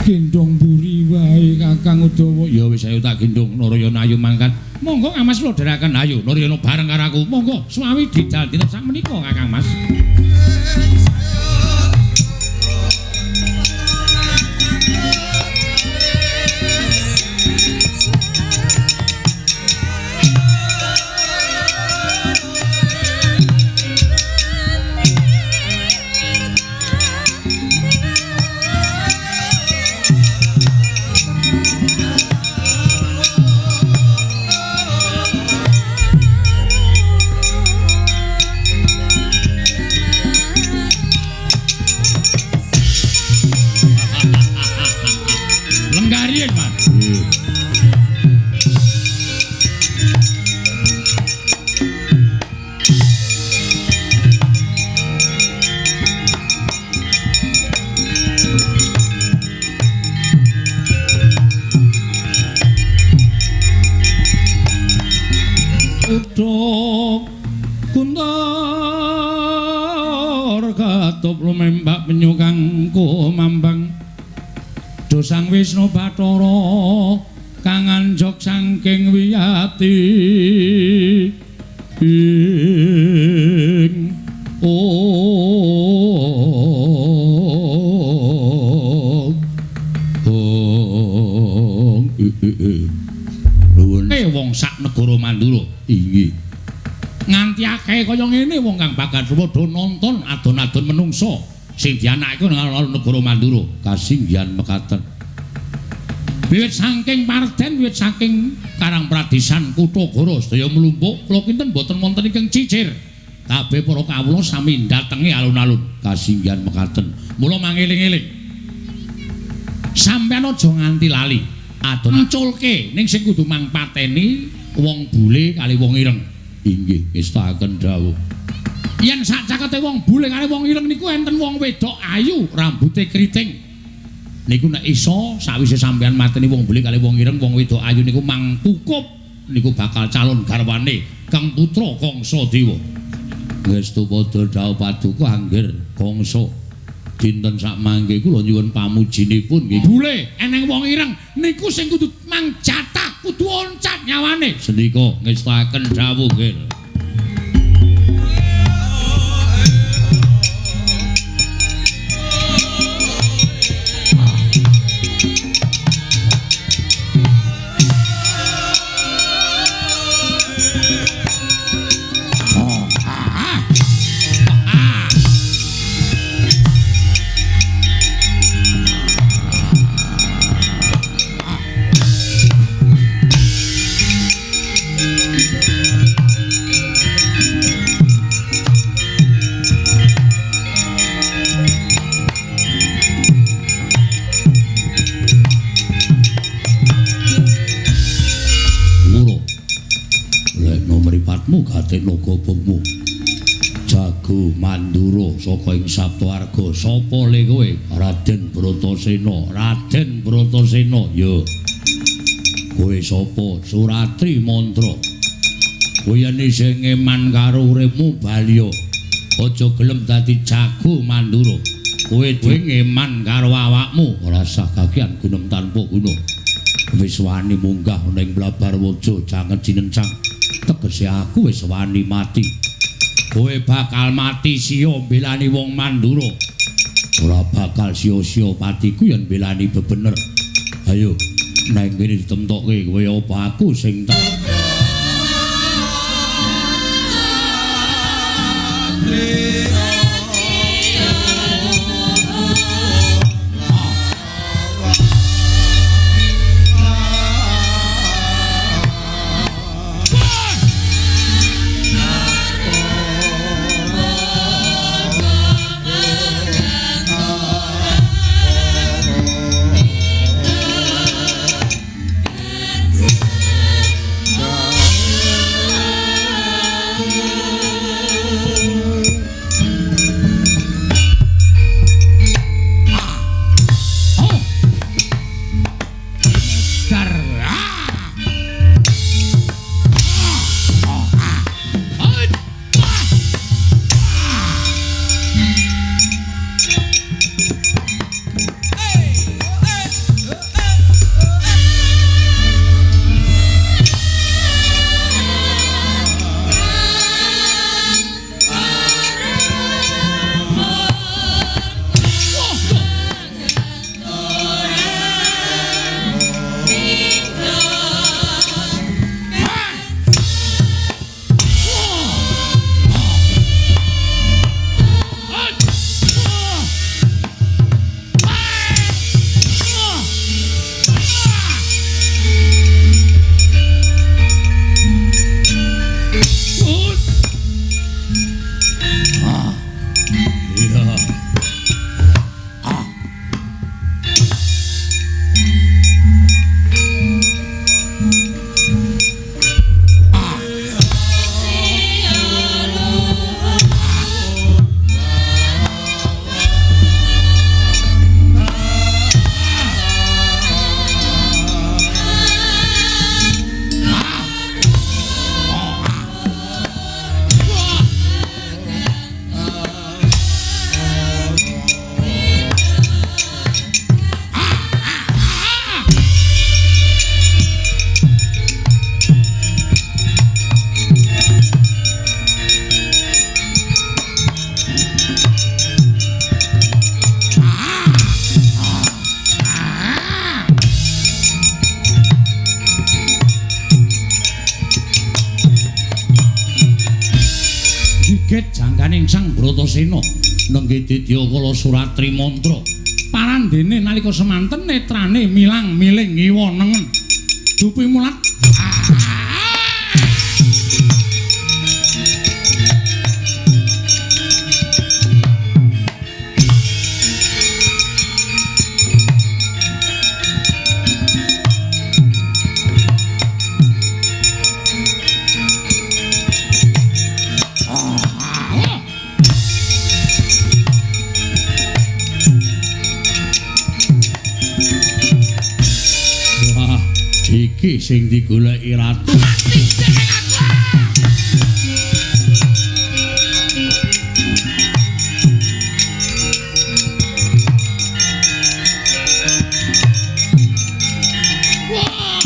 Gendong mburi wae Kakang Udawa. Ya wis ayo tak gendong Narayana ayo mangkat. Monggo Kang Mas kula dherekaken ayo Narayana bareng karo aku. Monggo suwawi didal dinten sakmenika Kakang Mas. Sang Wisnu Bathara kang anjog saking wiyati ing ong ong nuwun wong sak negara Mandura inggih nganti akeh kaya ngene wong kang bakal padha nonton adon-adon menungsa sing dianake nang alun-alun negara Mandura kasinggihan mekaten. Wiwit saking Parden, wiwit saking Karangpradisan Kutagara sedaya mlumpuk kula kinten boten wonten ingkang cicir. Kabeh para kawula sami ndatengi alun-alun kasinggihan mekaten. Mula mangeling-eling. Sampeyan aja nganti lali adon nculke ning sing kudu mangpateni wong bule kali wong ireng. Inggih, ngestakaken dawuh. Yen sak cakete wong bule kali wong ireng niku enten wong wedok ayu rambute keriting. Niku nek iso sawise sampeyan mateni wong bule kali wong ireng, wong wedok ayu niku mangkukup niku bakal calon garwane Kang Putra Kangsa Dewa. Ngestu padha dawuh paduka angger Kangsa dinten sak mangke kula nyuwun pamujinipun nggih. Bule eneng wong ireng niku sing kudu mangjatah, kudu oncat nyawane. Sendika ngestakaken dawuh nggih. Gatekno gobongmu Jago Mandura saka ing Saptawarga. Sapa le kowe? Raden Bratasena. Raden Bratasena. Ya. Kowe sapa? Suratri Mantra. Kowe yen isih ngeman karo uripmu baliya. Aja gelem dadi Jago Mandura. Kowe dhewe ngeman karo awakmu, ora sah kagian gunem tanpa guna. Wis wani munggah ning Blabarwaja jangan jinencang. Tegese aku wis wani mati. Kowe bakal mati sia mbelani wong Mandura. Ora bakal sia-sia patiku yen mbelani bebener. Ayo nang kene ditemtokke kowe apa aku sing tak Kaget jangkaning Sang Bratasena nenggih didya kala Suratri Mantra. Parandene nalika semanten netrane milang miling ngiwa nengen. Dupi mulat. Iki sing digoleki ratu. Mati dening aku. Wah!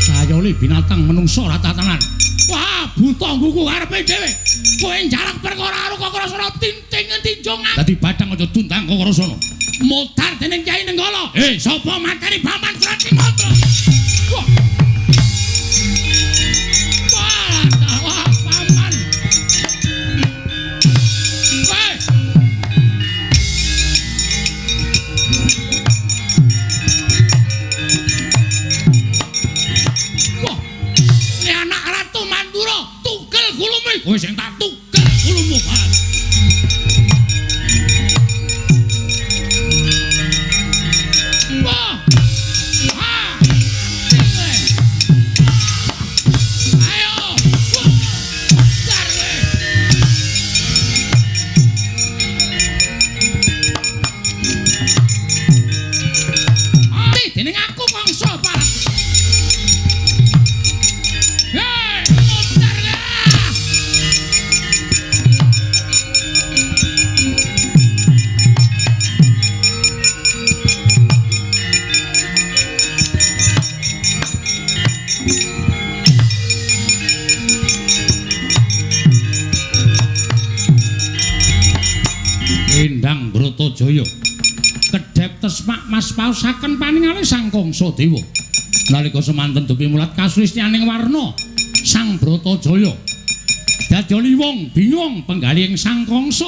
Sayole binatang menungso rata-tatanan. Wah, buta ngguku karepe dhewe. Kowe njalak perkara karo Kakrasana tinting tinjung. Dadi badang aja tuntang Kakrasana. Motar dening Kyai Nenggala. Eh, sapa mateni Paman Surati Mantra? Wah. Wah, wah, Paman. Weh. Wah. Ini anak Ratu Mandura, tugel gulumu. Kowe sing tak tugel gulumu, Pak. Endang Bratajaya kedhep tesmak mas paosaken paningale Sang Kangsa Dewa. Nalika semanten dupi mulat kasulistyaning warna Sang Bratajaya dadi wong bingung penggalihing Sang Kangsa.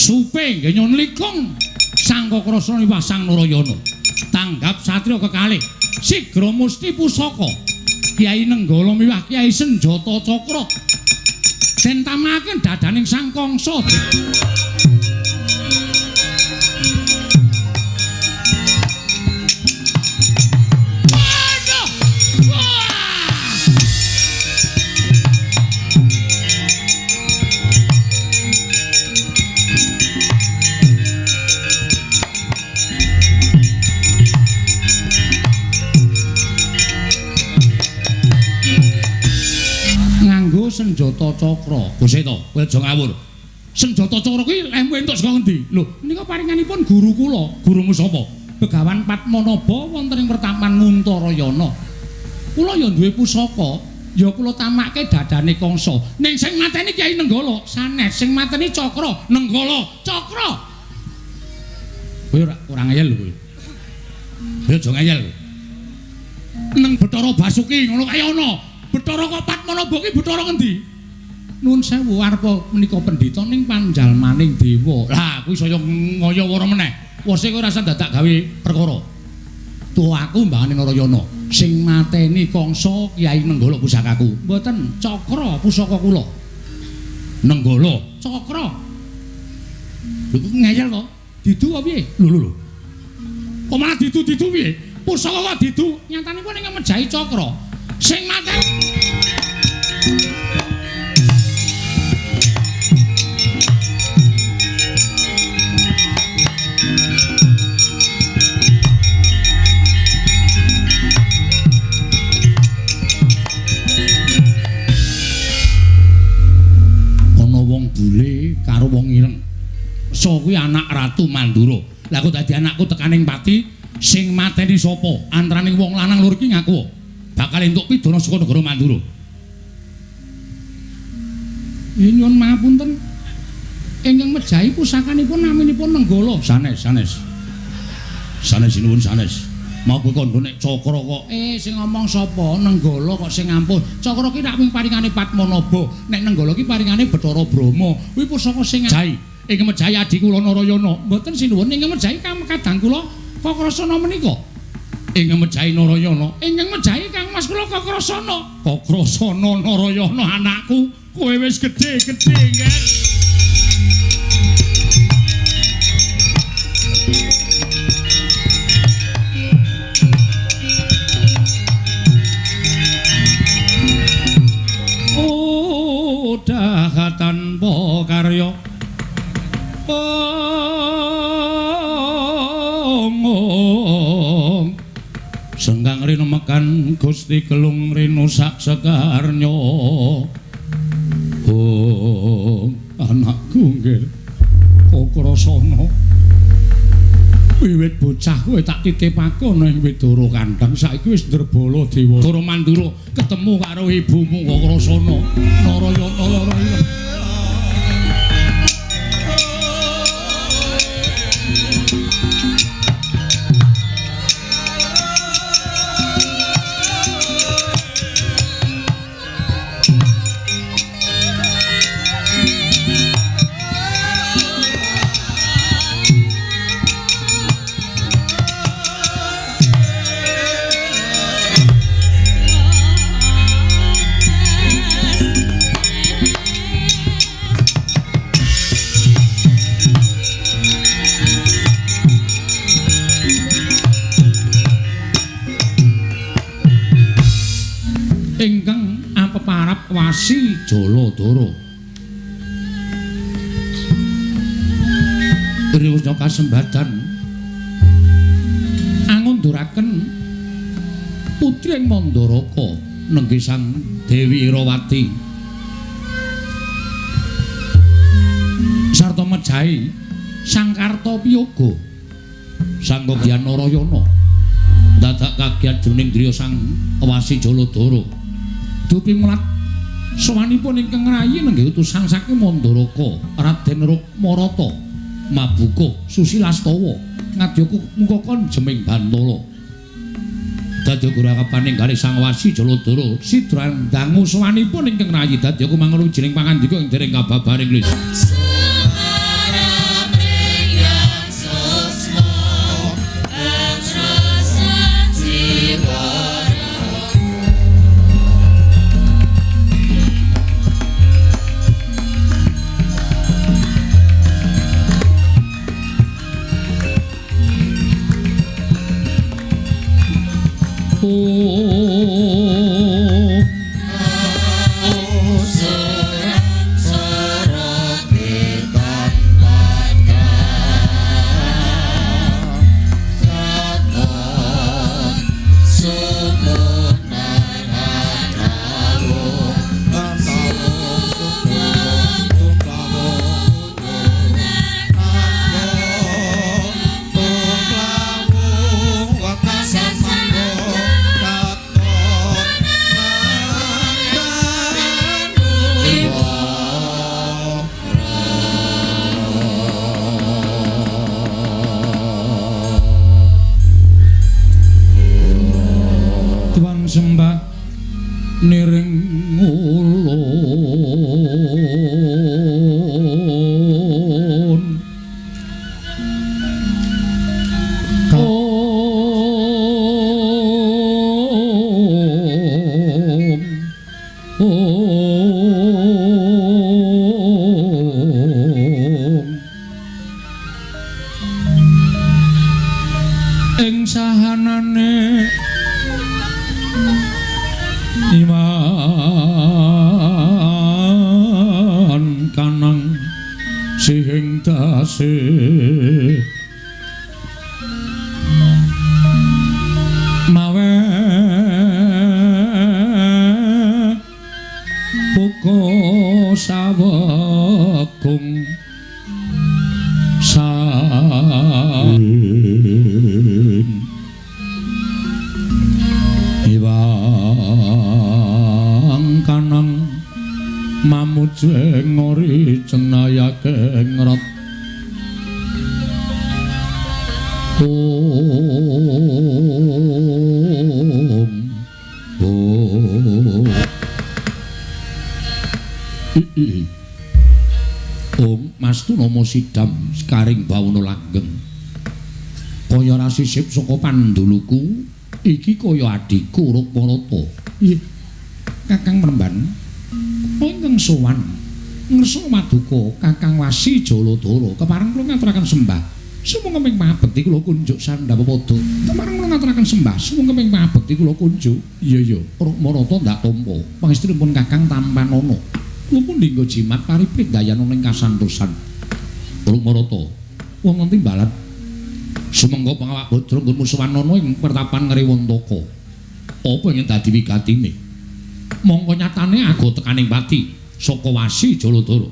Supe ngenyon likung Sang Kakrasana miwah Sang Narayana. Tanggap satriya kekalih sigra musti pusaka Kyai Nenggala miwah Kyai Senjata Cakra den tamaken dadaning Sang Kangsa. Senjata cakra. Guseta, kowe aja ngawur. Senjata cakra kuwi lehmu entuk saka ngendi? Lho, menika paringanipun guru kula. Gurumu sapa? Begawan Padmanaba wonten ing pertapan Nguntarayana. Kula ya duwe pusaka, ya kula tamakke dadane Kangsa. Ning sing mateni Kyai Nenggala, sanes sing mateni Cakra, Nenggala, Cakra. Kowe ora ngeyel lho kowe. Kowe aja ngeyel. Neng Bathara Basuki ngono kae ana. Bathara kok Padmanaba ki bathara ngendi? Nuwun sewu arepa menika pendhita ning panjalmaning dewa. Lah kuwi saya ngaya wara meneh. Wose kowe ora usah dadak gawe perkara. Tuwa aku mbahane Narayana sing mateni Kangsa Kyai Nenggala pusakaku. Mboten, Cakra pusaka kula. Nenggala, Cakra. Lho kok ngeyel to? Didu apa piye? Lho lho lho. Kok malah didu-didu piye? Pusaka kok didu? Nyatanipun ing mejahi Cakra. Sing mateni ana wong bule karo wong ireng. So kuwi anak Ratu Mandura. Lah kok dadi anakku tekaning pati sing mateni sapa? Antaraning wong lanang loro iki ngaku bakal entuk pidana saka negara Mandura. Nyuwun mapunten. Ingkang mejahi pusakanipun naminipun Nenggala. Sanes, sanes. Sanes sinuwun sanes. Mau kowe kandha nek Cakra kok sing ngomong sapa? Nenggala kok sing ampuh. Cakra ki rak mung paringane Padmanaba, nek Nenggala ki paringane Bathara Brahma. Kuwi pusaka sing mejahi. Ing mejahi adi kula Narayana. Mboten sinuwun ing mejahi kadang kula Kakrasana menika. Ing mejahi Narayana, ingkang mejahi Kang Mas kula Kakrasana. Kakrasana Narayana anakku, kowe wis gedhe-gedhe nggih. Udah tanpa karya omong senggang rino mekan Gusti Gelung rino sak sekarnya. Oh anakku nggih Kakrasana, wiwit bocah kowe tak titipake ana ing Widara Kandhang, saiki wis ndrebala dewa Goro Mandura ketemu karo ibumu Kakrasana Narayana Narayana. Ingkang apeparap wasi Jaladara. Riwusna kasembadan angunduraken putri ing Mandaraka nenggih Sang Dewi Irawati sarta mejahi Sang Kartapyaga Sang Kogyan Narayana dadak kagiat jroning driya Sang Wasi Jaladara. Dupi mulat sowanipun ingkang rayi nenggih utusan saking Mandaraka Raden Rukmarata Mabuka Susilastawa ngadya mungkaka jeming bantala. Dadya gurakapaning galih Sang Wasi Jaladara sidra dangu sowanipun ingkang rayi dadya kumangun wijining pangandika ing dereng kababaring lis. Sembah niring ulun ing sahanane iman kanang sihing dase mawe buka sawegung saing iwang kanang mamujeng ori cenayake ngrat om krama sidam sekaring bawana langgeng. Kaya ora sisip saka panduluku, iki kaya adhiku Rukmarata. Nggih. Kakang Mremban ingkang sowan ngersa maduka Kakang Wasi Jaladara. Kepareng kula ngaturaken sembah. Sumangga ing pangabekti kula kunjuk sandhapa padha. Kepareng kula ngaturaken sembah. Sumangga ing pangabekti kula kunjuk. Iya iya, Rukmarata ndak tampa. Pangestunipun Kakang tampanana. Kula pun dinggo jimat paripit dayana ning kasantosan. Rukmarata, wonten timbalan. Sumangga pangawak bodro nggon musuhanana ing pertapan Ngrewantaka. Apa ing dadi wigatine? Mongko nyatane ago tekaning pati saka Wasi Jaladara.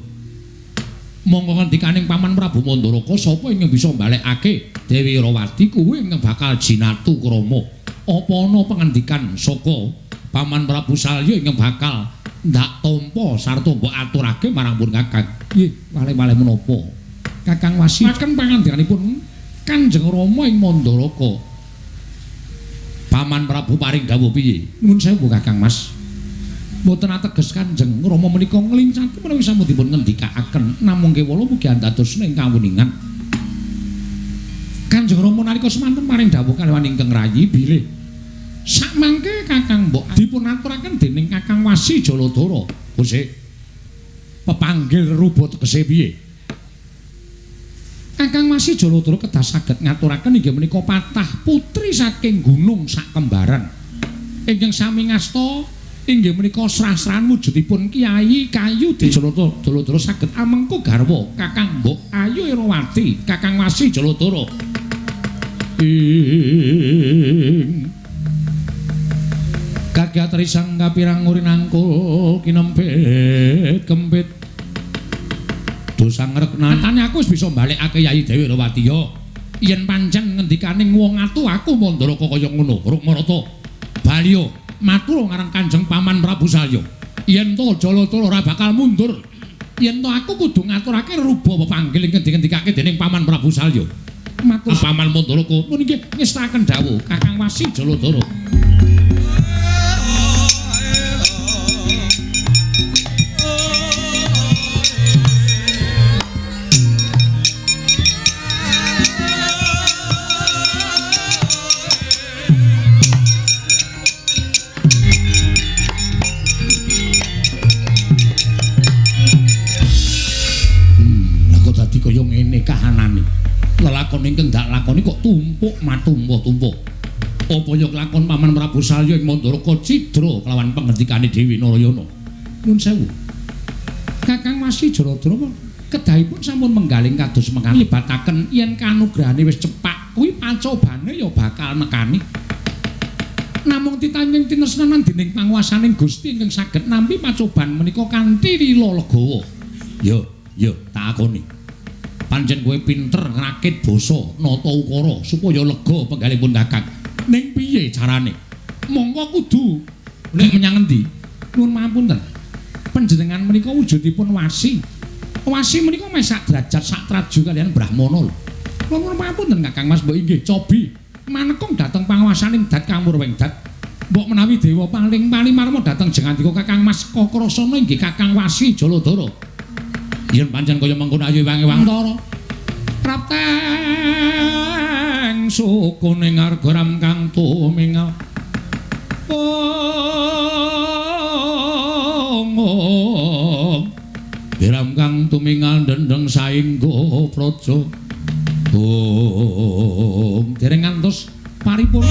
Mongko ngendikaning Paman Prabu Mandaraka sapa ingkang bisa mbalekake Dewi Rawati kuwi ingkang bakal jinatu krama. Apa ana pangendikan saka Paman Prabu Salya ingkang bakal ndak tampa sarta mbok aturake marang pun Kakang? Nggih, wale-wale menapa? Kakang Wasi akan pangandikanipun Kanjeng Rama ing Mandaraka. Paman Prabu paring dawuh piye? Nuwun sewu Kakang Mas. Mboten ateges Kanjeng Rama menika nglincati menawi sampun dipun ngendikaaken namung kewala mugi andados ing kawuningan. Kanjeng Rama nalika semanten paring dawuh kaliwan ingkang rayi bilih sakmangke Kakang mbok dipun aturaken dening Kakang Wasi Jaladara. Kose pepanggil rupa tegese piye? Kakang Wasi Jaladara kedah saged ngaturaken inggih menika patah putri saking gunung sakembaran ingkang sami ngasta inggih menika srah-srahan wujudipun Kyai Kayu Jaladara saged amengku garwa Kakang Mbok Ayu Irawati Kakang Wasi Jaladara. Ing kagyatri sang kapirang urinangkul kinempit kempit dosa ngreknane aku wis bisa mbalekake Yayi Dewi Rawati ya. Yen pancen ngendikane wong atu aku Mandaraka kaya ngono. Rukmarata baliya matur marang Kanjeng Paman Prabu Salya. Yen to Jaladara ora bakal mundur. Yen to aku kudu ngaturake ruba pepanggil ingkang dingendikake dening Paman Prabu Salya. Matur Paman Mandaraka nun inggih ngestaken dawuh Kakang Wasi Jaladara. Kahanane lelakon ingkang ndak lakoni kok tumpuk matumpa-tumpa. Apa ya lakon Paman Prabu Salya ing Mandaraka cidra kelawan pangendikane Dewi Narayana. Nuwun sewu Kakang Wasi Jaladara kedahipun sampun menggaling kados mekaten libataken yen kanugrahane wis cepak kuwi pacobane ya bakal nekani. Namung titanying tinresnanan dening panguwasaning Gusti ingkang saged nampi pacoban menika kanthi lila legawa. Ya, ya tak akoni. Pancen kowe pinter ngrakit basa nata ukara supaya lega penggalipun Kakang. Ning piye carane? Mongko kudu nek menyang endi? Nuwun pangapunten. Panjenengan menika wujudipun wasi. Wasi menika meh sak derajat sak traju kaliyan Brahmana lho. Nuwun pangapunten Kakang Mas mbok inggih cobi manekung dhateng panguwasaning Dat Kamurweng Dat. Mbok menawi dewa paling palimarma dhateng jengandika Kakang Mas Kakrasana inggih Kakang Wasi Jaladara. Yen pancen kaya mengkono ayo ewang-ewang tara. Prapteng sukune ngarga ram kang tumingal. Ong Ram kang tumingal dendeng saengga praja. Om dereng ngantos paripurna.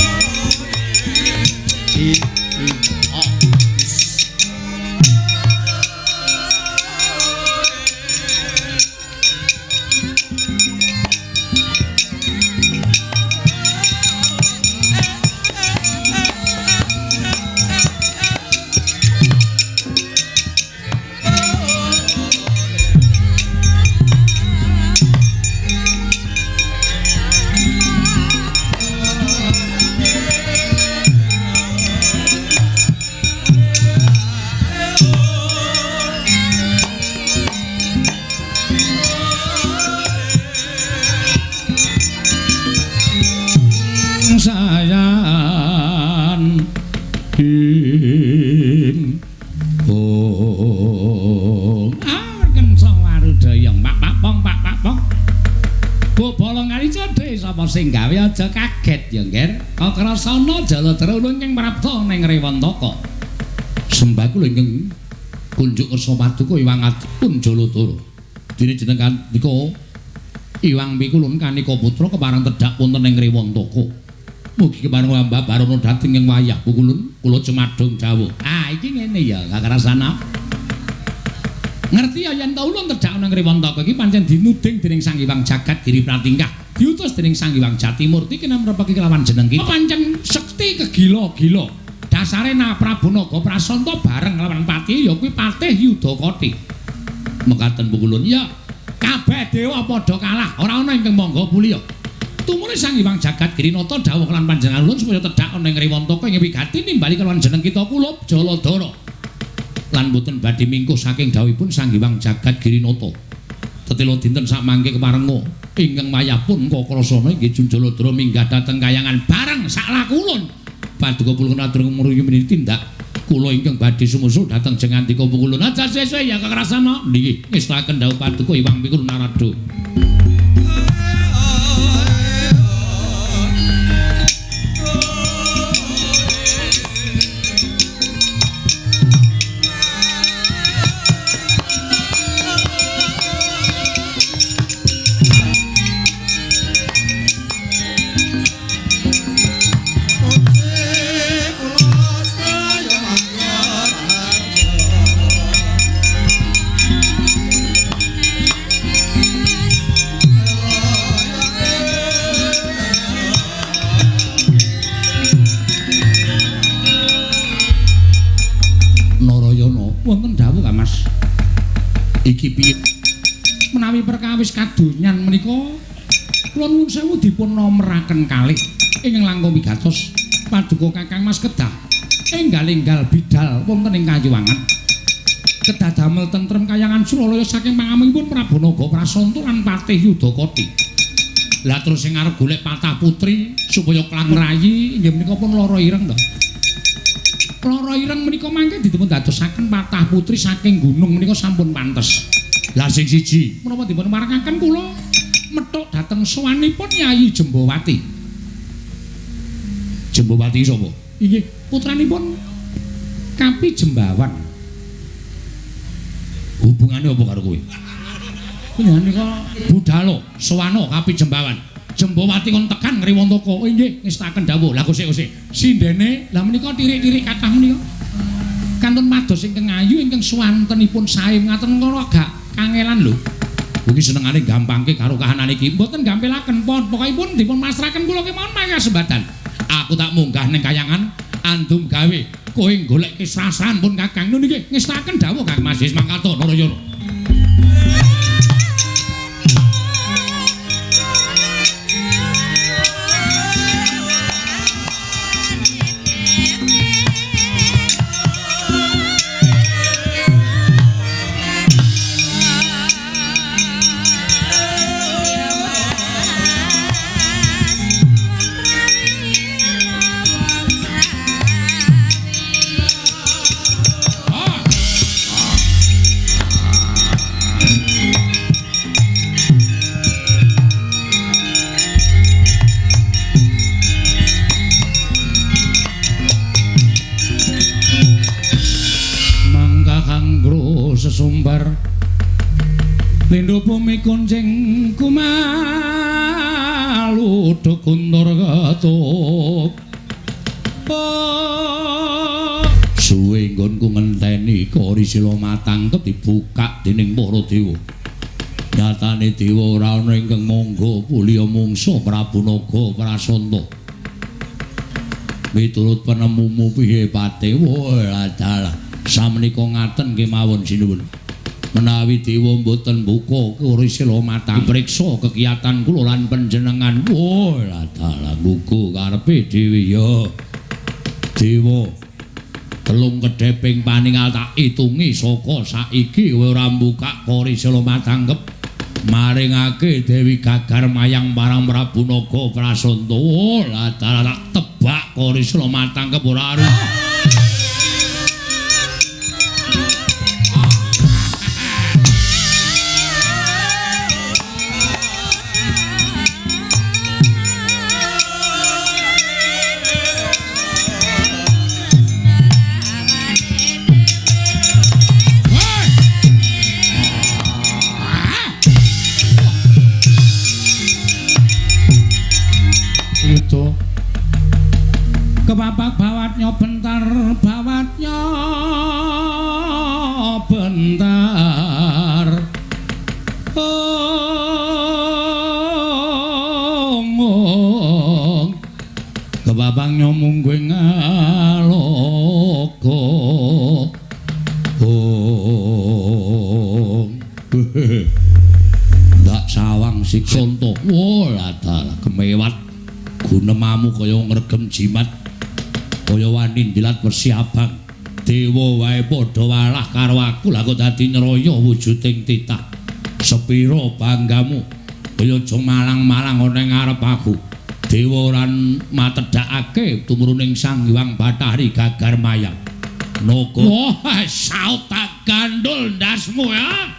Bobolong kali cedhe sapa sing gawe aja kaget ya, Ngger. Kakrasana Jaladara ulun ingkang prapta ning Rewantaka. Sembah kula ingkang kunjuk kersa paduka Iwang Adipun Jaladara. Dene jenengan nika Iwang Pikulun kanika putra kepareng tedhak wonten ing Rewantaka. Mugi kepareng Mbah Barono dhateng ing wayah Pukulun kula jumadung dawuh. Ah iki ngene ya kakrasana. Ngerti ya yen ta ulun tedhak nang Rewantaka iki pancen dinuding dening Sang Hyang Jagat Giri Pratingkah. Diutus dening Sang Hyang Jatimurti kena mrepeki kelawan jeneng kita. Pancen sekti kegila-gila. Dasare na Prabu Naga Prasanta bareng lawan patih ya kuwi Patih Yudakati. Mekaten Pukulun ya kabeh dewa padha kalah, ora ana ingkang mangga puliya. Tumune Sang Hyang Jagat Girinata dawuh lan panjenengan ulun supaya tedhak ana ing Rewantaka ing wigati nimbali kelawan jeneng kita kula Jaladara. Lan boten badhe mingkuh saking dawuhipun Sang Hyang Jagat Girinata. Tetela dinten sakmangke keparenga ingkang wayahpun kakrasana inggih Jaladara minggah dhateng kayangan bareng saklaku ulun. Paduka pulun atur ngruyu menika tindak kula ingkang badhe sumusul dhateng Jengandika Pukulun. Aja suwe-suwe ya kakrasana. Nggih, ngestakaken dawuh paduka Iwang Pikulun Narada. Wonten dawuh Kang Mas. Iki piye? Menawi perkawis kadonyan menika kula nuwun sewu dipun nomeraken kalih ingkang langkung wigatos paduka Kakang Mas kedah enggal-enggal bidal wonten ing Kayuwangan. Kedah damel tentrem kayangan Suralaya saking pangamengipun Prabu Naga Prasanta lan Patih Yudakati. Lah terus sing arep golek patah putri supaya klang rayi inggih menika pun lara ireng to. Lara ireng menika mangke dipun dadosaken patah putri saking gunung menika sampun pantes. Lah sing siji menapa dipun marengaken kula methuk dhateng sowanipun Yayi Jembawati. Jembawati sapa? Inggih, putranipun Kapi Jembawan. Hubungane apa karo kowe? Panjenengan nika budhalo sowana Kapi Jembawan. Jembawati kon tekan Ngrewantaka. Oh inggih, ngestaken dawuh. Lah kosek-kosek. Sindene lah menika tirik-tirik kathah menika. Kantun pados ingkang ayu ingkang suwantenipun sae ngaten ngono agak kangelan lho. Iki senengane gampangke karo kahanan iki. Mboten gampilaken pon, pokokipun dipun masraken kula kemawon mangke sembatan. Aku tak munggah ning kayangan andum gawe kowe golek kisrasan pun Kakang. Nun nggih ngestaken dawuh Kang Mas Mangkato Narayana. Sesumbar lindhu bumi kuncing kumalu kuntur ketuk suwe nggonku ngenteni kori sila matangkep dibuka dening para dewa. Nyatane dewa ora ana ingkang mangga puliya mungsa Prabu Naga Prasanta. Miturut penemumu piye Patih? Wah, samenika ngaten kemawon sinuwun. Menawi dewa mboten buka kori sila matang priksa kekiyatan kula lan panjenengan. Wah, dalah gugu karepe dhewe ya. Dewa telung kedheping paningal tak itungi saka saiki kowe ora mbukak kori sila matangkep maringake Dewi Gagar mayang marang Prabu Naga Prasanta. Wah, dalah tak tebak kori sila matangkep ora arep. Kepapak bawatnya bentar, bawatnya bentar. Omong kepapak nyomung gue ngalogo. Om ndak sawang siksonto. Wah, dalah kemewat gunemamu kaya ngregem jimat, kaya wani ndilat wesi abang. Dewa wae padha walah karo aku, lah kok dadi nyraya wujuding titah. Sepira banggamu kaya aja malang-malang ana ing ngarep aku. Dewa ora matedhakake tumruning Sang Hyang Bathari Gagar Maya. Naga. Wah, saut tak gandul ndasmu ya.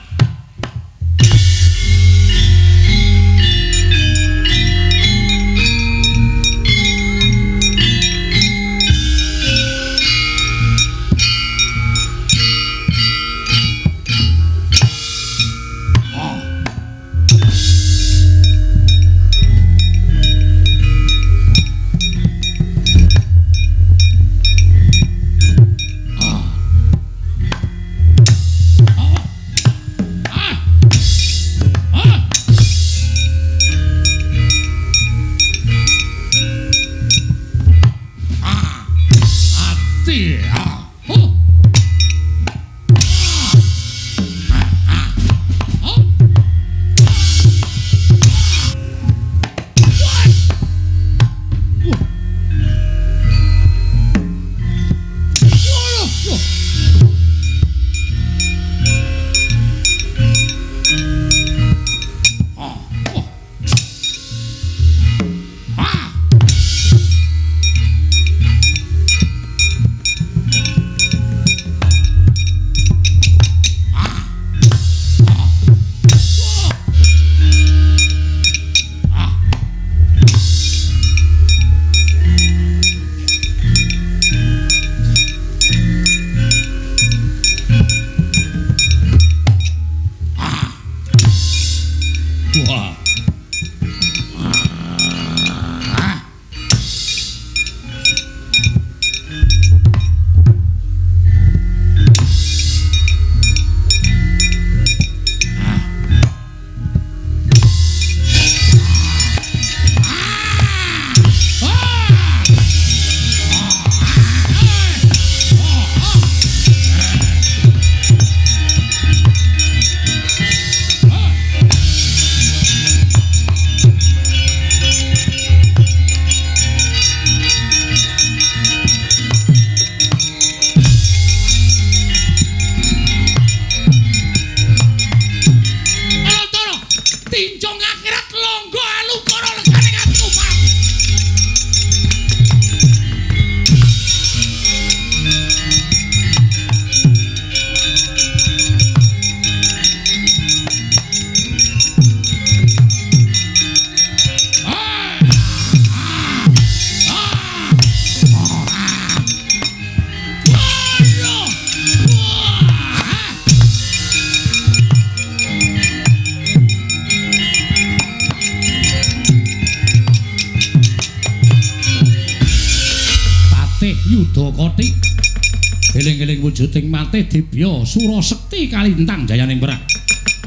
Eling-eling wujuding matih dibya Surasekti kalintang jayaning perang.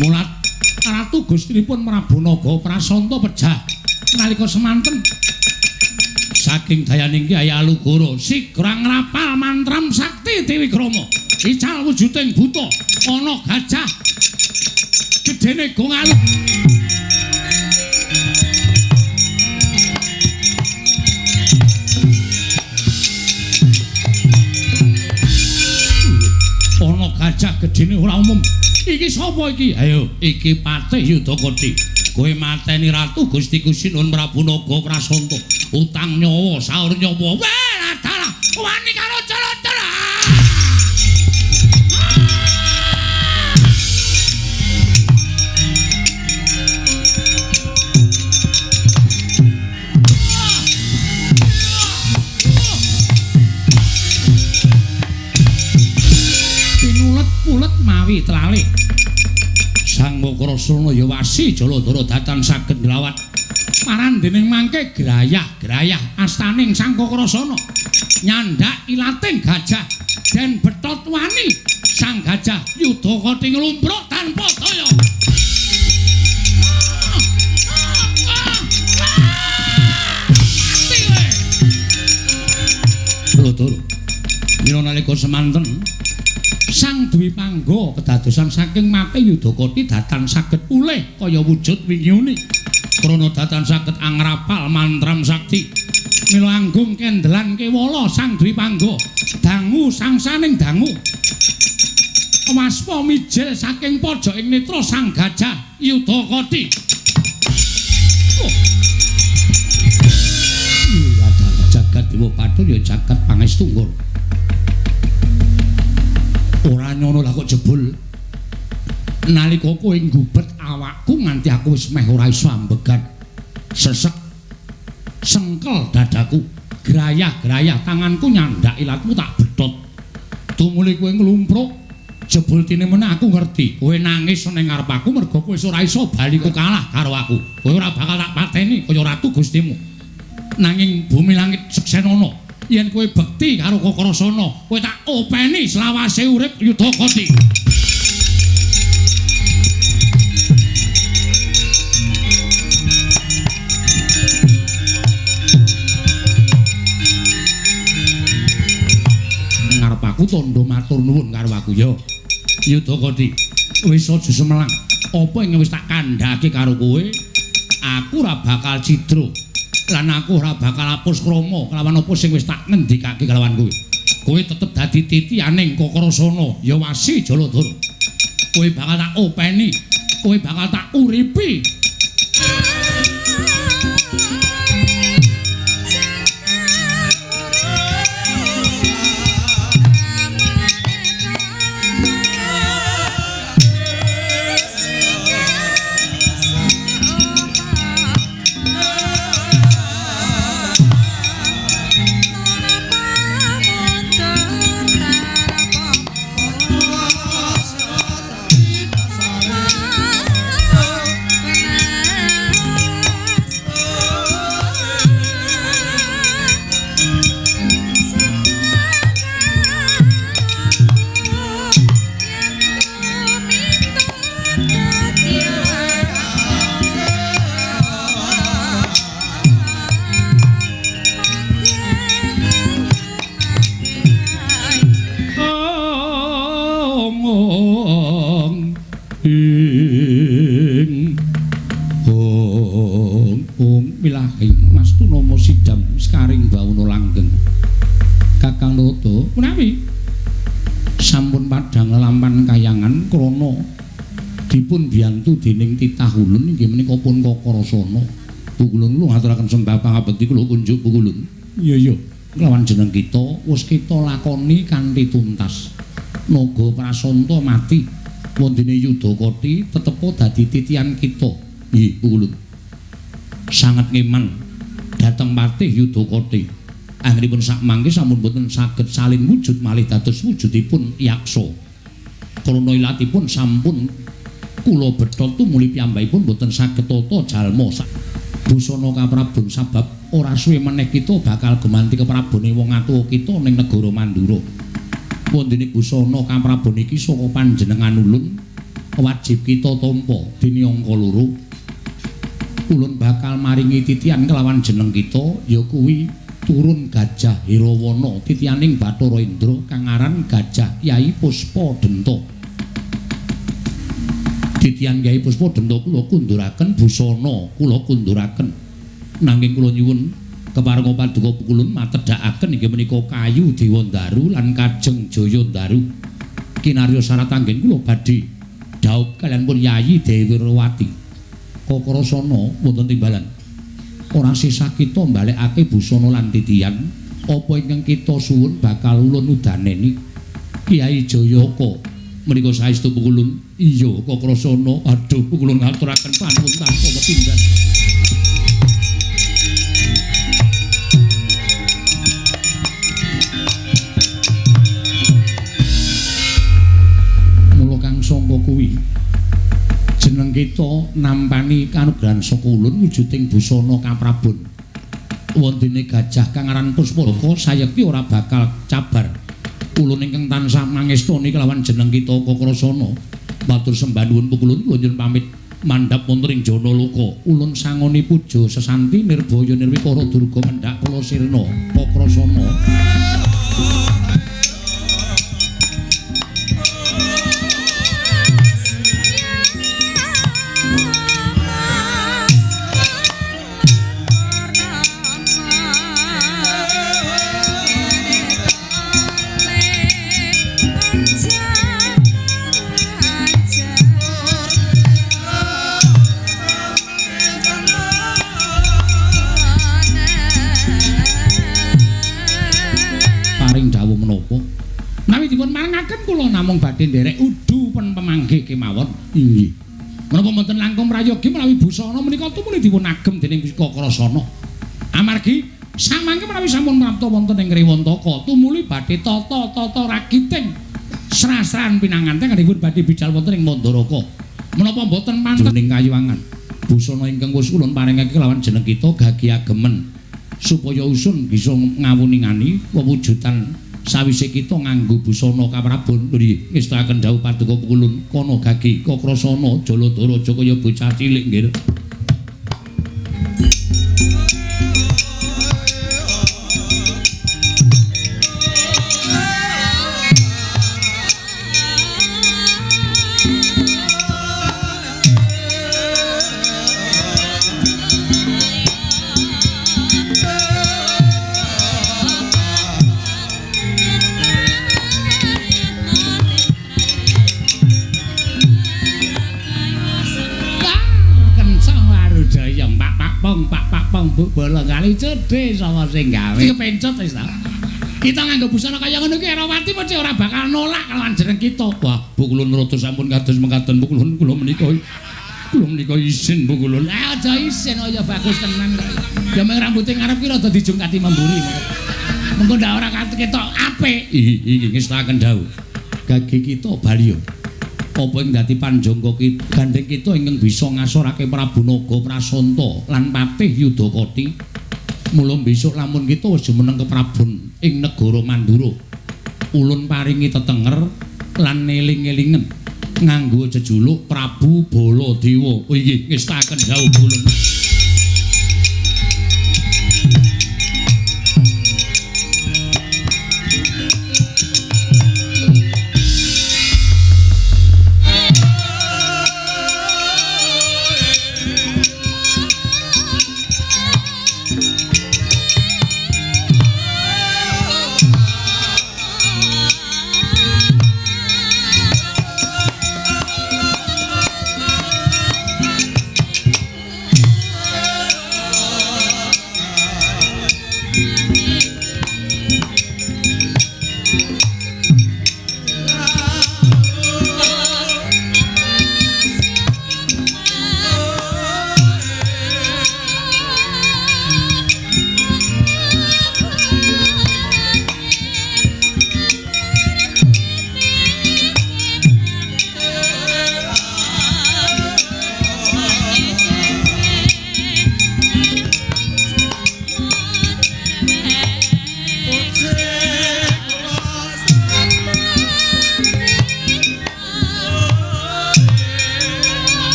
Mulat Ratu Gustinipun Prabu Naga Prasanta pejah nalika semanten saking dayaning Kyai Alugoro sigra ngrapal mantram sakti Dewi Krama. Ical wujuding buta ana gajah gedene gong aluk. Ana gajah gedene ora umum. Iki sapa iki? Ayo, iki Patih Yudakati. Kowe mateni Ratu Gusti Sinuhun Prabu Naga Prasanta. Utang nyawa saur nyawa. Wah, dalah wani karo Jaladara. Pinulet-pulet mawi tlalih. Sang Wakrasana ya wasi Jaladara datan saged nglawat. Paran dening mangke grayah-grayah astaning Sang Wakrasana. Nyandak ilating gajah den betot wani sang gajah Yudakati nglumpruk tanpa daya. Mati kowe. Lho, mila nalika semanten Sang Dwi Pangga kedadosan saking mate Yudakati datan saged pulih kaya wujud wingiune. Krana datan saged angrapal mantram sakti. Mila anggung kendelan kewala Sang Dwi Pangga dangu sangsaning dangu. Waspa mijil saking pojoking netra sang gajah Yudakati. Oh. Jagat Dewa Bathara ya jagat pangestu nggon. Ora nyono lah kok jebul. Nalika kowe nggubet awakku nganti aku wis meh ora iso ambegan. Sesek sengkel dadaku, grayah-grayah tanganku nyandak ilatmu tak betot. Tumuli kowe nglumpruk, jebul tine meneh aku ngerti. Kowe nangis ning ngarep aku mergo kowe wis ora iso bali kalah karo aku. Kowe ora bakal tak pateni kaya ratu Gustimu. Nanging bumi langit seksenana yen kowe bekti karo Kakrasana, kowe tak openi selawase urip Yudakati. Ngarep aku tandha matur nuwun karo aku ya. Yudakati, wis aja semelang. Apa ing wis tak kandhake karo kowe, aku ora bakal cidra. Lan aku ora bakal apus krama kelawan apa sing wis tak ngendikake kelawan kowe. Kowe tetep dadi titianing Kakrasana ya wasi Jaladara. Kowe bakal tak openi, kowe bakal tak uripi. Dipun biyantu dening titah ulun inggih menika pun Kakrasana. Pukulun kula ngaturaken sembah pangabekti kula kunjuk pukulun. Iya iya, kelawan jeneng kita wis kita lakoni kanthi tuntas. Naga Prasanta mati wondene Yudakati tetepa dadi titian kita. Nggih pukulun. Sanget ngeman dhateng patih Yudakati. Anggenipun sakmangke sampun boten saged salin wujud malih dados wujudipun yaksa. Krana ilatipun sampun kula betot tumuli piyambakipun boten saged tata jalma busana kaprabon sabab ora suwe meneh kita bakal gumanti keprabone wong atuwa kita ning negara Mandura. Wondene busana kaprabon iki saka panjenengan ulun wajib kita tampa dene angka loro. Ulun bakal maringi titian kelawan jeneng kita ya kuwi turun Gajah Hirawana titianing Bathara Indra kang aran Gajah Kyai Puspa Denta. Titian Kyai Puspa Denta kula kunduraken busana kula kunduraken nanging kula nyuwun keparenga paduka pukulun matedhakaken inggih menika kayu Dewandaru lan Kajeng Jayandaru kinarya syarat anggen kula badhe dhaup kaliyan pun Yayi Dewirawati. Kakrasana wonten timbalan ora sisah kita mbalekake busana lan titian apa ingkang kita suwun bakal ulun udaneni Kyai Jayaka. Menika saestu pukulun. Iya Kakrasana, aduh pukulun ngaturaken panuwun tanpa pepindhan. Mula kang sangka kuwi jeneng kita nampani kanugrahan saka ulun wujuding busana kaprabon. Wondene gajah kang aran Puspalaka sayekti ora bakal cabar. Ulun ingkang tansah mangestoni kelawan jeneng kita Kakrasana. Matur sembah nuwun pukulun kula nyuwun pamit mandhap wonten ing Janaloka. Ulun sangoni puja sesanti nirbaya nirwikara durga mendhak kala sirna Kakrasana. Namung badhe nderek udu pen pemanggih kemawon. Inggih. Menapa mboten langkung prayogi menawi busana menika tumuli dipun agem dening Kakrasana. Amargi samangke menawi sampun prapta wonten ing Rewantaka tumuli badhe tata-tata ragiting srasran pinanganten dipun badhe bidal wonten ing Mandaraka. Menapa mboten manten ing kayuwangan. Busana ingkang wis ulun paringake kelawan jeneng kita gagi agemen supaya usun bisa ngawuningani wewujudan sawise kita nganggo busana kaprabon. Nggih, ngestakaken dawuh paduka pukulun kono gagi Kakrasana Jaladara aja kaya bocah cilik nggih. Bolong kali cedhe sapa sing gawe. Iki kepencet wis ta. Kita nganggo busana kaya ngono iki Erawati mesti ora bakal nolak kalawan jeneng kita. Wah, Bu Kulun rada sampun kados mekaten Bu Kulun kula menika. Kula menika isin Bu Kulun. Ah aja isin, oh ya bagus tenan kok. Ya mung rambuté ngarep ki rada dijungkati memburi. Mengko ndak ora ketok apik. Iki ngestakaken dawuh. Gage kita baliyo. Apa ing dadi panjangka kita gandeng kita ingkang bisa ngasorake Prabu Naga Prasanta lan Patih Yudakati. Mula besok lamun kita wis jumeneng keprabon ing negara Mandura, ulun paringi tetenger lan eling-elingen nganggo jejuluk Prabu Baladewa. Oh inggih, ngestakaken dawuh ulun.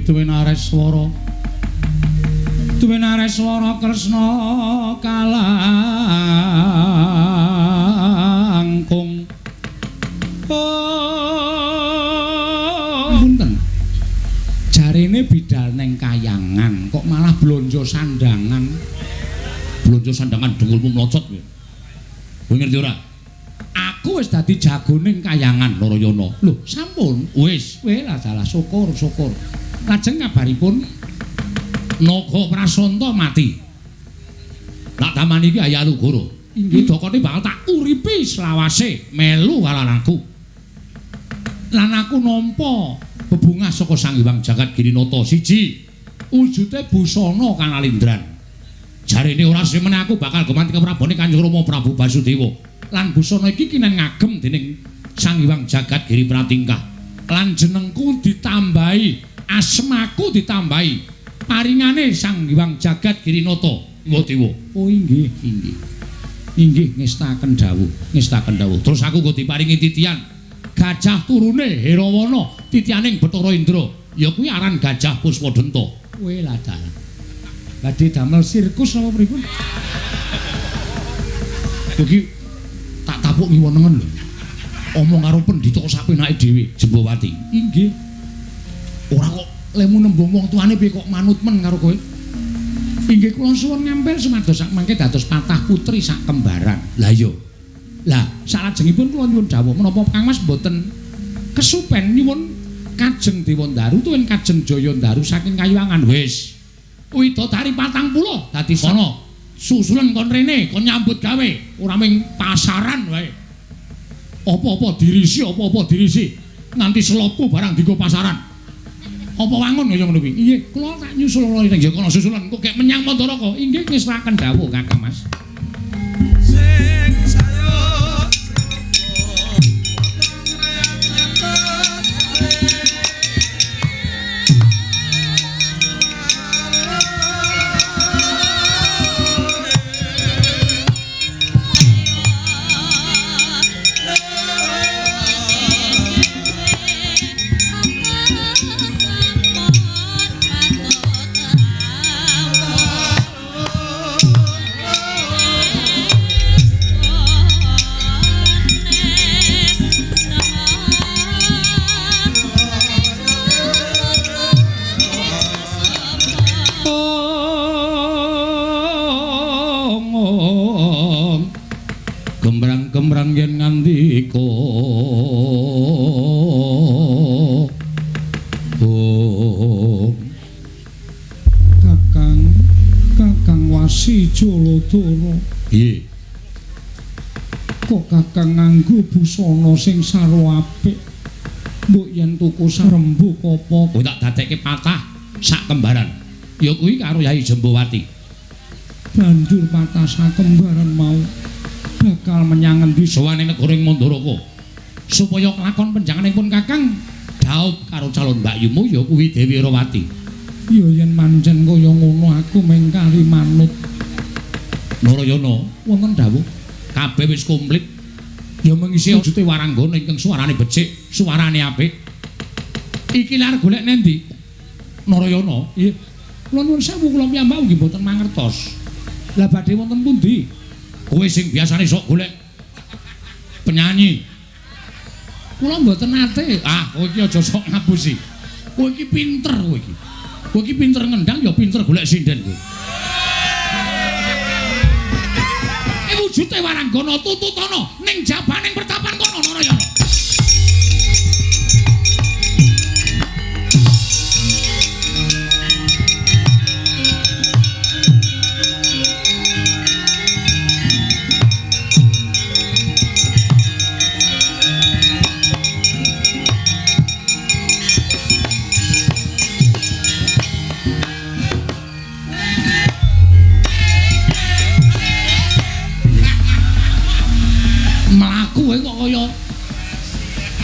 Duwinareswara Duwinareswara Kresna kalangkung. Oh, punten. Jarene bidal neng kayangan kok malah blonjo sandangan. Blonjo sandangan dengkulmu mlocot kowe. Kowe ngerti ora? Aku wis dadi jagoning kayangan Narayana. Lho, sampun. Wis, kowe lah dalah syukur-syukur. Lajeng kabaripun Naga Prasanta mati. Tak tamani iki Ayah Lugoro. Inggih, dokone bakal tak uripi selawase melu karo aku. Lan aku nampa bebungah saka Sang Hyang Jagat Girinata siji. Wujute busana kanalindran. Jarene ora semene aku bakal gumanti keprabone Kanjeng Rama Prabu Basudewa. Lan busana iki kinen ngagem dening Sang Hyang Jagat Giri Pratingkah. Lan jenengku ditambahi, asmaku ditambahi paringane Sang Hyang Jagat Girinata Dewa. Oh inggih, inggih. Inggih ngestaken dawuh, ngestaken dawuh. Terus aku nggo diparingi titian gajah turune Herawana, titianing Bathara Indra. Ya kuwi aran Gajah Puspadenta. Kowe lah dalah. Badhe damel sirkus napa pripun? Iki tak tapuk ngiwa nengen lho. Omong karo pendhita sak penake dhewe, Jembawati. Inggih. Ora kok lemu nembung wong tuane piye kok manut men karo kowe. Inggih kula suwun ngampil sumados sak mangke dados patah putri sak kembaran. Lah iya. Lah salajengipun kula nyuwun dawuh menapa Kang Mas mboten kesupen nyuwun Kajeng Dewandaru tuwin Kajeng Jayandaru saking Kayuwangan. Wis. Widodari 40 dadi sono. Susulen kon rene kon nyambut gawe, ora mung pasaran wae. Apa-apa dirisi, apa-apa dirisi. Nganti selopku barang dienggo pasaran. Apa wangun kaya ngono kuwi? Inggih, kula tak nyusul ning ya kono susulan kok kek menyang Mandaraka. Inggih ngeslaken dawuh Kakang Mas. Sing sayo Kemrang-kemrang yen ngandika oh. Kakang, Kakang Wasi Jaladara. Piye? Kok Kakang nganggo busana sing sarwa apik? Mbok yen tuku sarembuk apa? Kowe tak dadekke patah sak kembaran. Ya kuwi karo Yai Jembawati. Banjur patah sak kembaran mau bakal menyang ngendi sowane negara ing Mandaraka supaya kelakon penjanganipun Kakang dhaup karo calon mbakyumu ya kuwi Dewi Rawati. Ya yen pancen kaya ngono aku mung kari manut. Narayana wonten dawuh kabeh wis komplit. Ya mengisi wujute waranggana ingkang suarane becik, suarane apik. Iki lar golek nendi? Narayana, nggih. Kula nuwun sewu kula piyambak nggih mboten mangertos. Lah badhe wonten pundi? Kowe sing biasane sok golek penyanyi. Kula mboten nate. Ah, kowe iki aja sok ngapusi. Kowe iki pinter kowe iki. Kowe iki pinter ngendang ya pinter golek sinden kowe. Wujute waranggana tututana ning jabaning pertapan kono Narayana.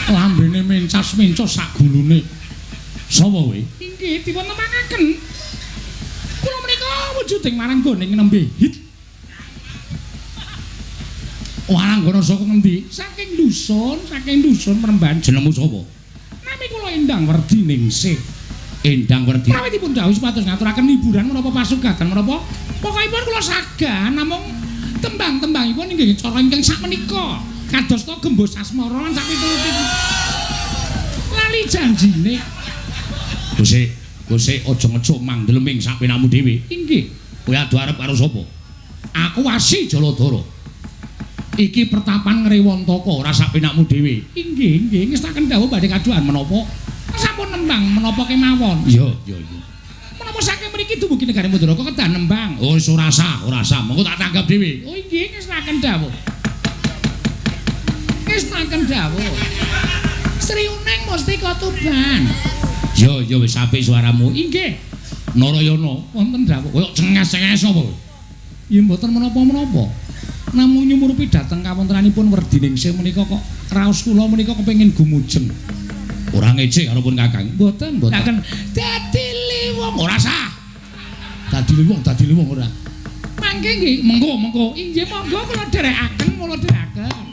Lambene mencas-mencos sak gulune. Sapa kowe? Inggih dipun temangaken. Kula menika wujuding waranggana ing nembe hit. Waranggana saka ngendi? Saking dusun Premban. Jenengmu sapa? Nami kula Endang Werdiningsih. Endang Werdi. Prawitipun dawuh supados ngaturaken hiburan menapa pasugatan menapa? Pokokipun kula sagan namung tembang-tembangipun inggih cara ingkang sakmenika. Kados to gembus asmara lan sakpiturute. Lali janjine. Gusik, gusik aja ngecuk mangdeleming sak penakmu dhewe. Inggih. Kowe adu arep karo sapa? Aku Wasi Jaladara. Iki pertapan Ngrewantaka ora sak penakmu dhewe. Inggih, inggih, ngestaken dawuh badhe kaduhan menapa? Sampun nembang menapa kemawon. Iya, iya, iya. Menapa saking mriki dumugi negari Mandaraka kedah nembang? Oh, wis ora sah, ora sah. Mengko tak tanggap dhewe. Oh, inggih, ngestaken dawuh. Ngestaken dawuh. Sri Uneng Mustika Tuban. Yo, yo wis apik suaramu. Inggih. Narayana wonten dawuh. Koyo cenges-cenges apa kowe? Ya mboten menapa-menapa. Namung nyumurupi dhateng kawontenanipun Werdiningsih menika kok raos kula menika kepengin gumujeng. Ora ngece karo pun Kakang. Mboten, mboten. Dadi liwung ora sah. Dadi liwung, dadi liwung ora. Mangke nggih, mengko, mengko. Inggih monggo kula dherekaken, kula dherekaken.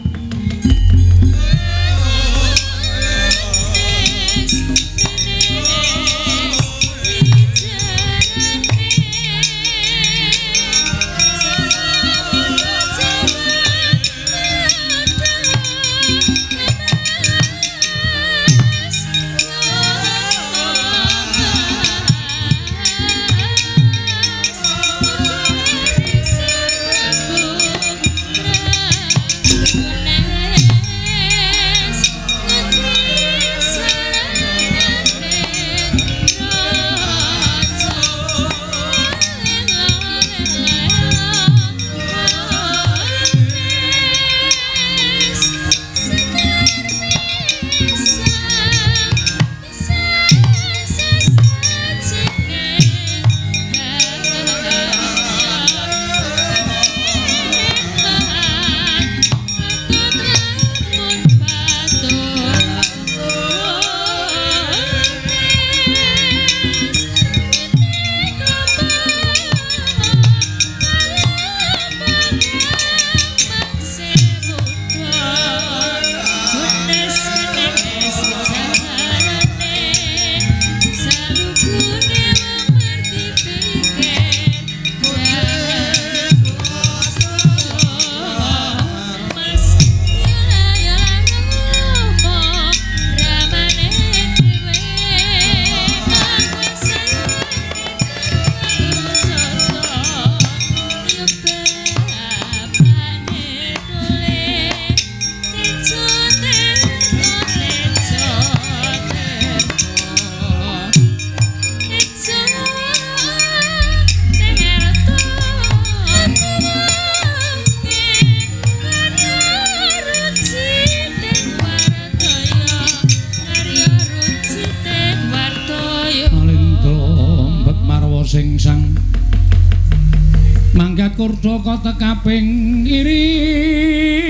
Kurdaka tekaping irika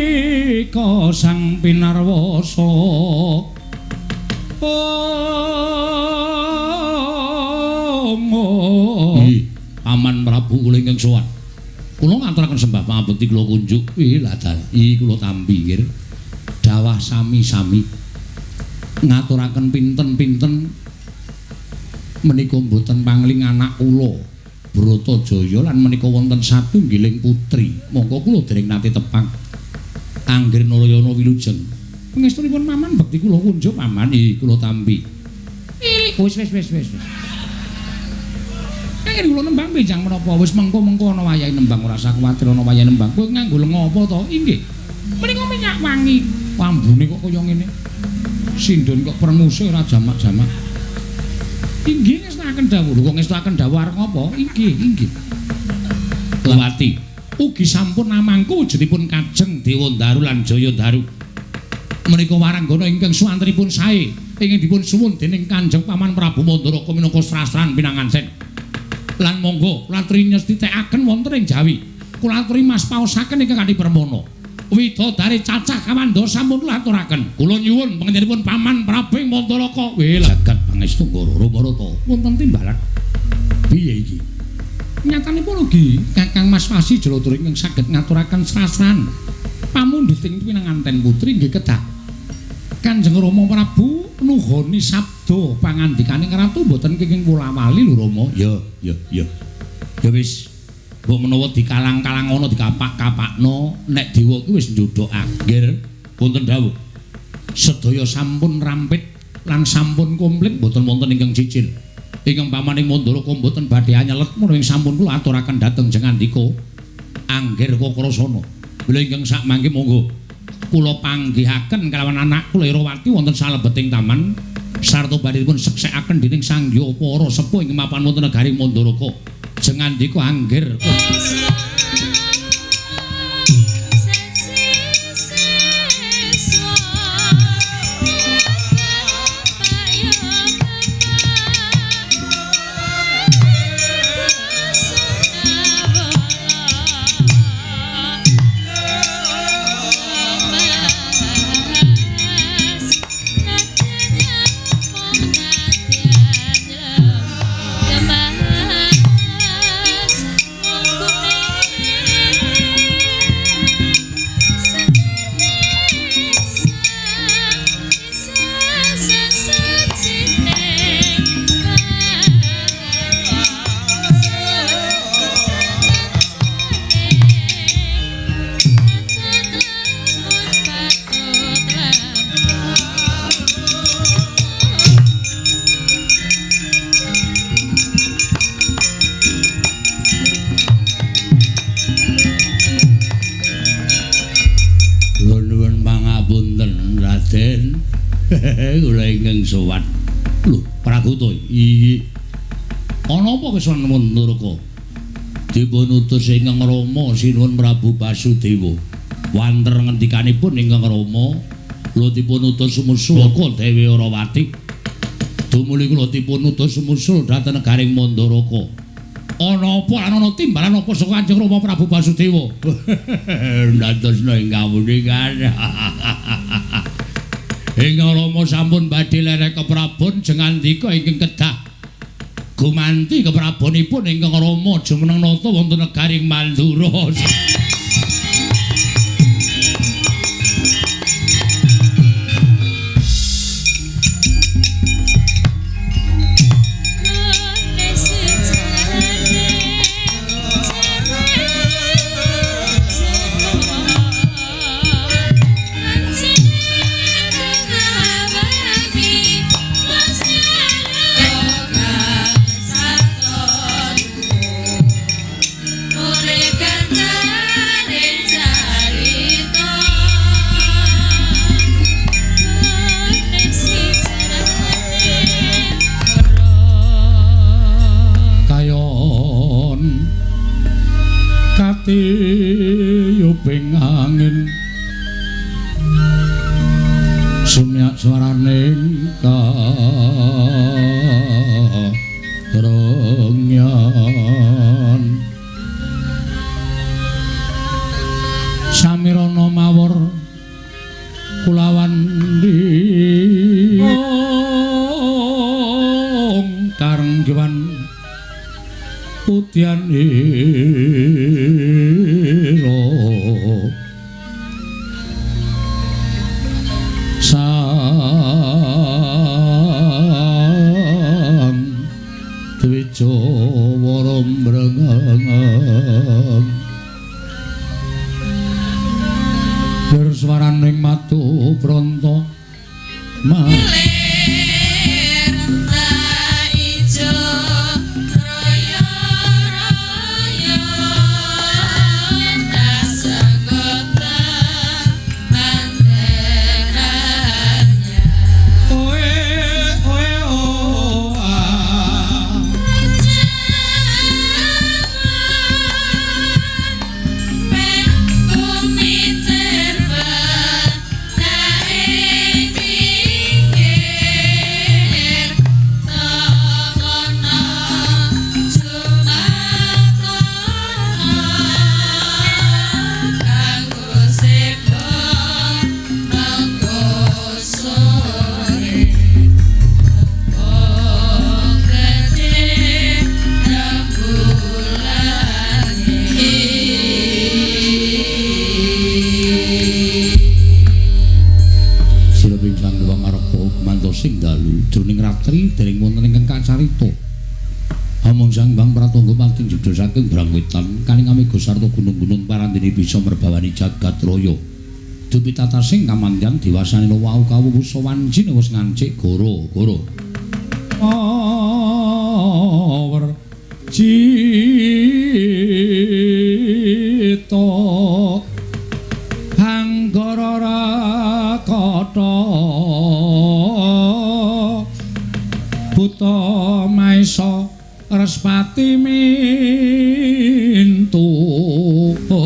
sang pinarwasa. Oh, Paman Prabu kula ingkang sowan. Kula ngaturaken sembah pangabekti kula kunjuk. Ih, lha iki kula tampi nggih. Dawah sami-sami ngaturaken pinten-pinten menika mboten pangling anak kula Bratajaya lan menika wonten satunggiling putri. Monggo kula dereng nate tepang. Angger Narayana wilujeng. Pangestunipun Paman bekti kula kunjuk Paman. Ih, kula tampi. Wis wis wis wis. Kangge kula nembang benjang menapa wis mengko-mengko ana wayahe nembang ora usah kuwatir ana wayahe nembang. Kowe nganggo lenga apa to? Inggih. Menika minyak wangi. Ambune kok kaya ngene. Sindon kok prenguse ora jamak-jamak. Inggih ngestakaken dawuh. Lho kok ngestakaken dawuh arep ngapa? Inggih, inggih. Lewati. Ugi sampun amangku wujudipun Kajeng Dewandaru lan Jayandaru. Menika waranggana ingkang suwantenipun sae ingkang dipun suwun dening Kanjeng Paman Prabu Mandaraka minangka srasran pinanganten. Lan monggo kula aturi nyestitekaken wonten ing Jawi. Kula aturi mas paosaken ingkang kanthi permana. Widodari cacah kawanda sampun kula aturaken. Kula nyuwun panjenenganipun Paman Prabu Mandaraka. Weh jagat pangestu Ngoro Marata wonten timbalan. Piye iki? Nyatanipun ugi Kakang Mas Wasi Jaladra ingkang saged ngaturaken srasran pamundhuting pinanganten putri nggih kedah Kanjeng Rama Prabu nuhoni sabda pangandikaning ratu mboten kenging wolawali lho Rama. Ya, ya, ya. Ya wis. Mbok menawa dikalang-kalang ana dikapak-kapakno nek dewa kuwi wis njodhok anggir wonten dawuh. Sedaya sampun rampit lan sampun komplit mboten wonten ingkang cicil. Ingkang pamaning Mandaraka mboten badhe anyelet menawi sampun kula aturaken dhateng jengandika Anggir Kakrasana. Lha ingkang sak mangke monggo kula panggihaken kalawan anak kula Irawati wonten salebeting taman sarta badhe dipun seksekaken dening Sang Hyang para sepuh ing mapan wonten negari Mandaraka. Jengandika anggir. Kula ingkang sowan. Lho, Pragoto, iki ana apa kesowan Mandaraka? Dipun utus ingkang Rama sinuwun Prabu Basudewa. Wanter ngendikanipun ingkang Rama, kula dipun utus sumusul ka Dewi Arawati. Dumuli kula dipun utus sumusul dhateng negaring Mandaraka. Ana apa lan ana timbalan apa saka Kanjeng Rama Prabu Basudewa? Ndadosna ingkang wuningan. Ingkang Rama sampun badhe lerek keprabon jengandika ingkang kedah gumanti keprabonipun ingkang Rama jumeneng nata wonten negaring Mandura. Katiyuping angin sumyak swaraning karengyan samirana mawur kulawan karenggiwan putian ira sang dwija wara mbrengeng berswaraning matu pronto ma dereng wonten ingkang kacarita. Amung Sang Hyang Pratangga pating jeda saking Brangwetan kaning amega sarta gunung-gunung parandene bisa merbawani jagat raya. Dupitatasing kamandyan diwasane wau kawuwusa wancine wis ngancik goro-goro. Awer cita Buta Maesa Respati Mintu. Om.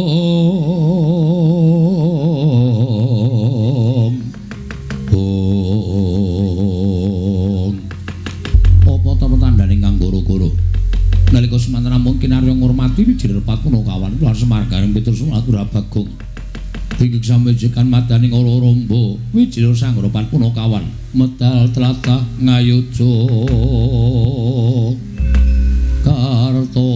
Apa ta tandane kang goro-goro? Nalika semanten namung kinarya ngurmati Wijir Patpunakawan lan Semar Gareng Petrus Atur Bagong. Inggih samejekan madaning ora rombo Wijir Sanggara Patpunakawan medal tlatah Ngayogya Karta.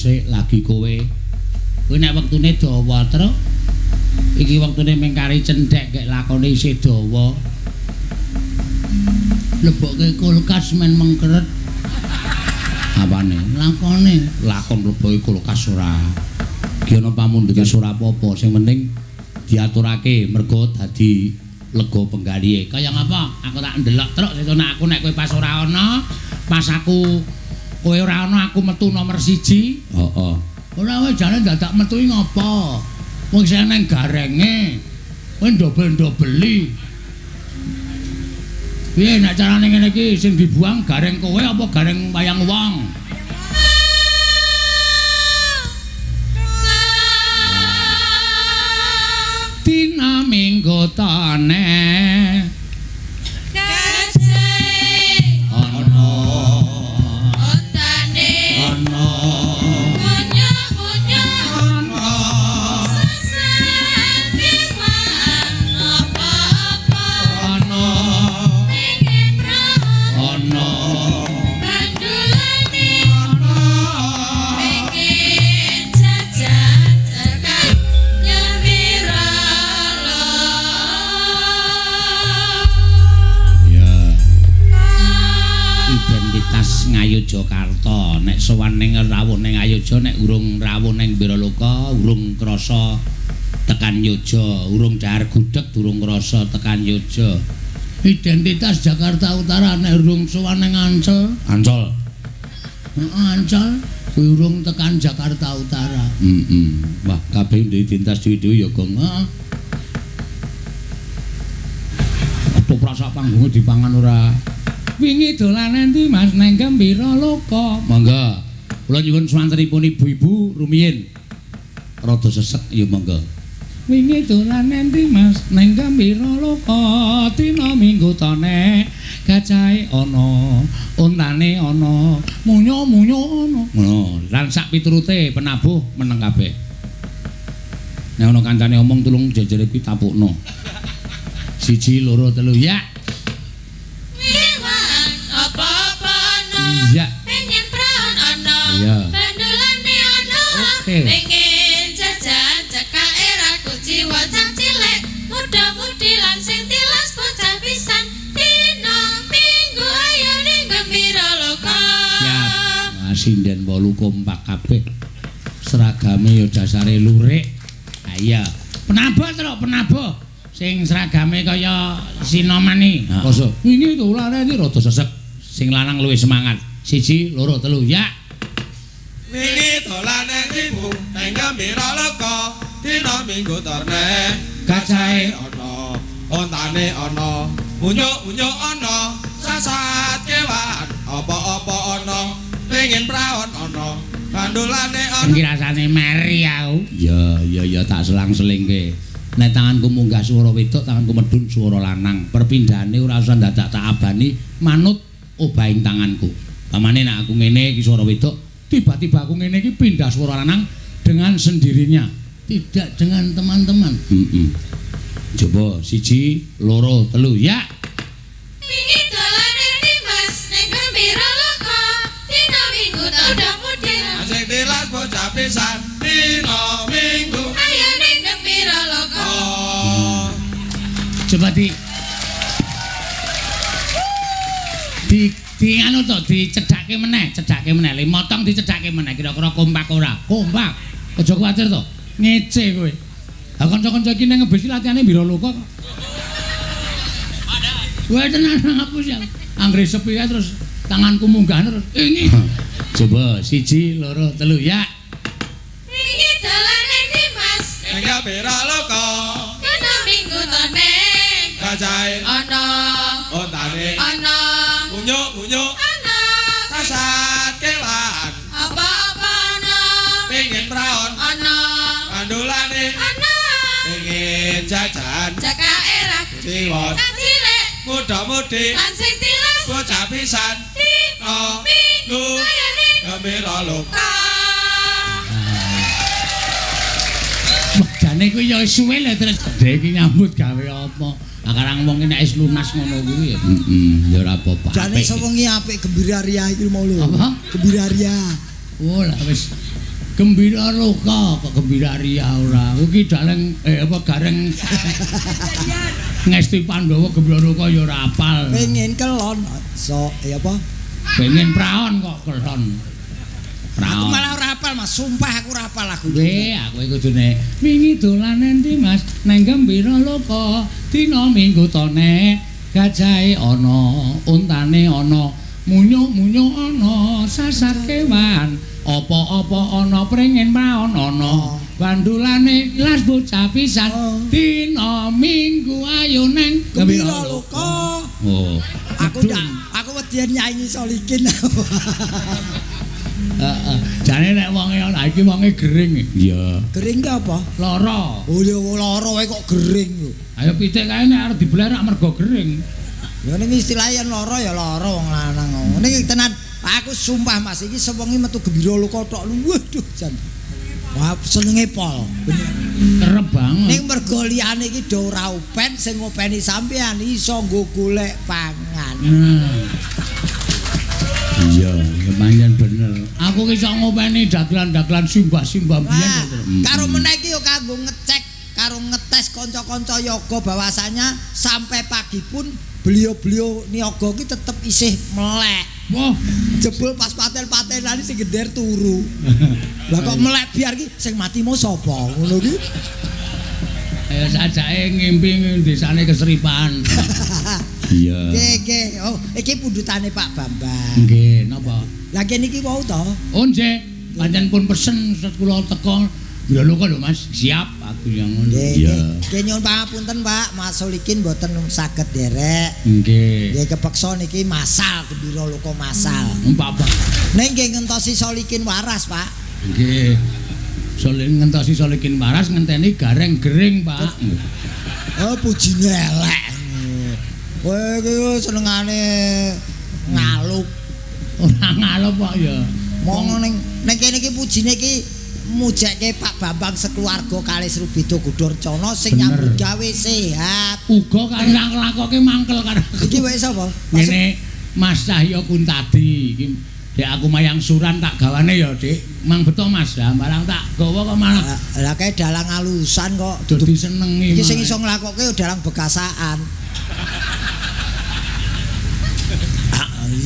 Lagi kowe. Kowe nek wektune dawa, Truk. Iki wektune mung kari cendhek gek lakone isih dawa. Lebokke kulkas men mengkeret. Apane? Lakone, lakon lebokke kulkas ora. Ki ana pamundhute ora apa-apa, sing penting diaturake mergo dadi lega penggalihe. Kaya ngapa? Aku tak ndelok, Truk, sesuk nek aku nek kowe pas ora ana, pas aku kowe ora ana aku metu nomor 1. Heeh. Ora kowe jane dadak metu iki ngapa? Wong sing nang garenge. Kowe ndobel-ndobeli. Piye nek carane ngene iki sing dibuang gareng kowe apa gareng wayang wong? Dina Minggu tane jajan. Ngayogyakarta. Nek sowan ning rawuh ning Ayodya nek urung rawuh ning Biraloka, urung krasa tekan Yogya, urung dahar gudheg durung krasa tekan Yogya. Identitas Jakarta Utara nek urung sowan ning Ancol, Ancol. Heeh, Ancol kuwi urung tekan Jakarta Utara. Heeh. Wah, kabeh duwe identitas dhewe-dhewe ya, Gong. Heeh. Ketoprak sak panggunge dipangan ora. Wingi dolan endi Mas neng Gembira Loka. Monggo. Kula nyuwun swantenipun ibu-ibu rumiyin. Rada sesek ya monggo. Wingi dolan endi Mas neng Gembira Loka dina Minggu tone gajahe ana, untane ana, munyo-munyo ana. Ngono. Lan sak piturute penabuh meneng kabeh. Nek ana kancane omong tulung jejere kuwi tapukno. 1 2 3 ya. Iya. Pengen praon ana. Iya. Bandulane ana. Oke. Pengen jajan cekake ra kuciwa cah cilik, muda-mudi lan sing tilas bocah pisan. Dina Minggu ayo ning Gembira Loka. Siap. Wah, sinden 8 kompak kabeh. Seragame ya dasare lurik. Ha iya. Penabuh truk, penabuh. Sing seragame kaya sinomani. Rasa. Wingi dolane iki rada sesek. Sing lanang luwih semangat. 1 2 3 ya. Wingi dolane ibu neng Gembira Loka dina Minggu torne Gajahe ana, ontane ana, unjuk-unjuk ana, sasat kewan apa-apa ana, pengen praon ana, bandulane ana. Iki rasane meri aku. Ya ya ya tak selang-selingke. Nek tanganku munggah swara wedok, tanganku medhun swara lanang. Perpindahane ora usah dadak tak abani, manut obahing tanganku. Pamane nek aku ngene iki swara wedok, tiba-tiba aku ngene iki pindah swara lanang dengan sendirinya, tidak dengan teman-teman. Heeh. Coba 1 2 3 ya. Wingi dolane endi Mas ning Gembira Loka dina Minggu muda-mudi Sing tilas bocah pisan dina Minggu. Ayo ning Gembira Loka. Oh. Coba di anu to dicedhake meneh, cedhake meneh. Le motong dicedhake meneh kira-kira kompak ora? Kompak. Aja kuwatir to. Ngece kowe. Lah kanca-kanca iki nang ngebis latihane Gembira Loka kok. Kowe tenan aku sih. Anggere sepi kae terus tanganku munggah terus. Ini. Coba 1 2 3 ya. Wingi dolan endi Mas Neng Gembira Loka dina Minggu tone gajahe ana, ontane ana, unjuk-unjuk ana, sasat kewan apa-apa ana, pengen praon ana, bandulane ana, pengen jajan cekake ra jiwa cah cilik muda-mudi lan sing tilas bocah pisan dina no Minggu ayo ning Gembira Loka. Wah, jane kuwi ya suwe lho terus. Dhek iki nyambut gawe apa? Lah karang wong nek wis lunas ngono kuwi ya. Heeh, ya ora apa-apa. Jane sewengi apik Gembira Ria iki mau lho. Apa? Gembira Ria. Oh lah wis Gembira Loka kok Gembira Ria ora. Kuwi daleng apa gareng Ngesti Pandhawa Gembira Loka ya ora apal. Pengen kelon so apa? Pengen praon kok kelon. Praon. Aku malah ora apal Mas, sumpah aku ora apal lagu. Weh, aku iki kudune wingi dolan endi Mas neng Gembira Loka dina Minggu tone gajahe ana, untane ana, munyo-munyo ana, sasar kewan, apa-apa ana, pringin praon ana, bandulane las bocah pisan dina Minggu ayo neng Gembira Loka. Oh, aku ndak, aku wedian nyanyi Solikin. Heeh. Jane nek wonge ana iki wonge gering. Iya. Gering ki apa? Lara. Oh ya lara wae kok gering lho. Ayo pitik kae nek arep dibelah rak mergo gering. Ya ning istilahe yen lara ya lara wong lanang. Ning tenan aku sumpah Mas iki sewengi metu Gembira Loka tok. Waduh jan. Wah senenge pol. Kerep banget. Ning mergo liyane iki do ora open sing ngopeni sampean iso nggo golek pangan. Iya, ya pancen bener. Aku ki iso ngopeni dagelan-dagelan simbah-simbah biyen. Karo meneh iki yo kanggo ngecek karo ngetes kanca-kanca yoga bahwasanya sampai pagi pun beliau-beliau niyaga ki tetep isih melek. Wah, Jebul pas paten-patenan sing gender turu. Lah kok melek biar ki sing mati mau sapa ngono ki. Ayo sajake ngimpi desane Kesripan. Iya. Nggih, nggih. Oh, iki pundhutane Pak Bambang. Nggih, napa? Lah kene iki wau to. Oh, nggih. Pancen pun pesen set kula teko Wiraloka lho Mas. Siap aku yang ngono. Nggih, nggih. Nggih nyuwun pangapunten Pak, Mas Solikin mboten saged nderek. Nggih. Nggih kepeksa niki masal Gembira Loka masal. Pak Bang. Ning nggih ngentosi Solikin waras, Pak. Nggih. Soling ngentosi Solikin waras ngenteni gareng gering, Pak. Oh, pujine elek. Kowe iki senengane ngalup. Ora ngalup kok ya. Wong ning ning kene iki pujine iki mujekke Pak Bambang sekeluarga kalih Srubida Gudorcana sing nyambut gawe sehat. Uga karo nglakoke mangkel karo aku. Iki wae sapa? Ngene Mas Cahyo Kuntadi iki Dek aku mayang suran tak gawane ya, Dik. Mang beto Mas, lah barang tak gawa kok malah Lah kae dalang alusan kok. dadi senengi. Iki sing iso nglakoke ya dalang bekasaan.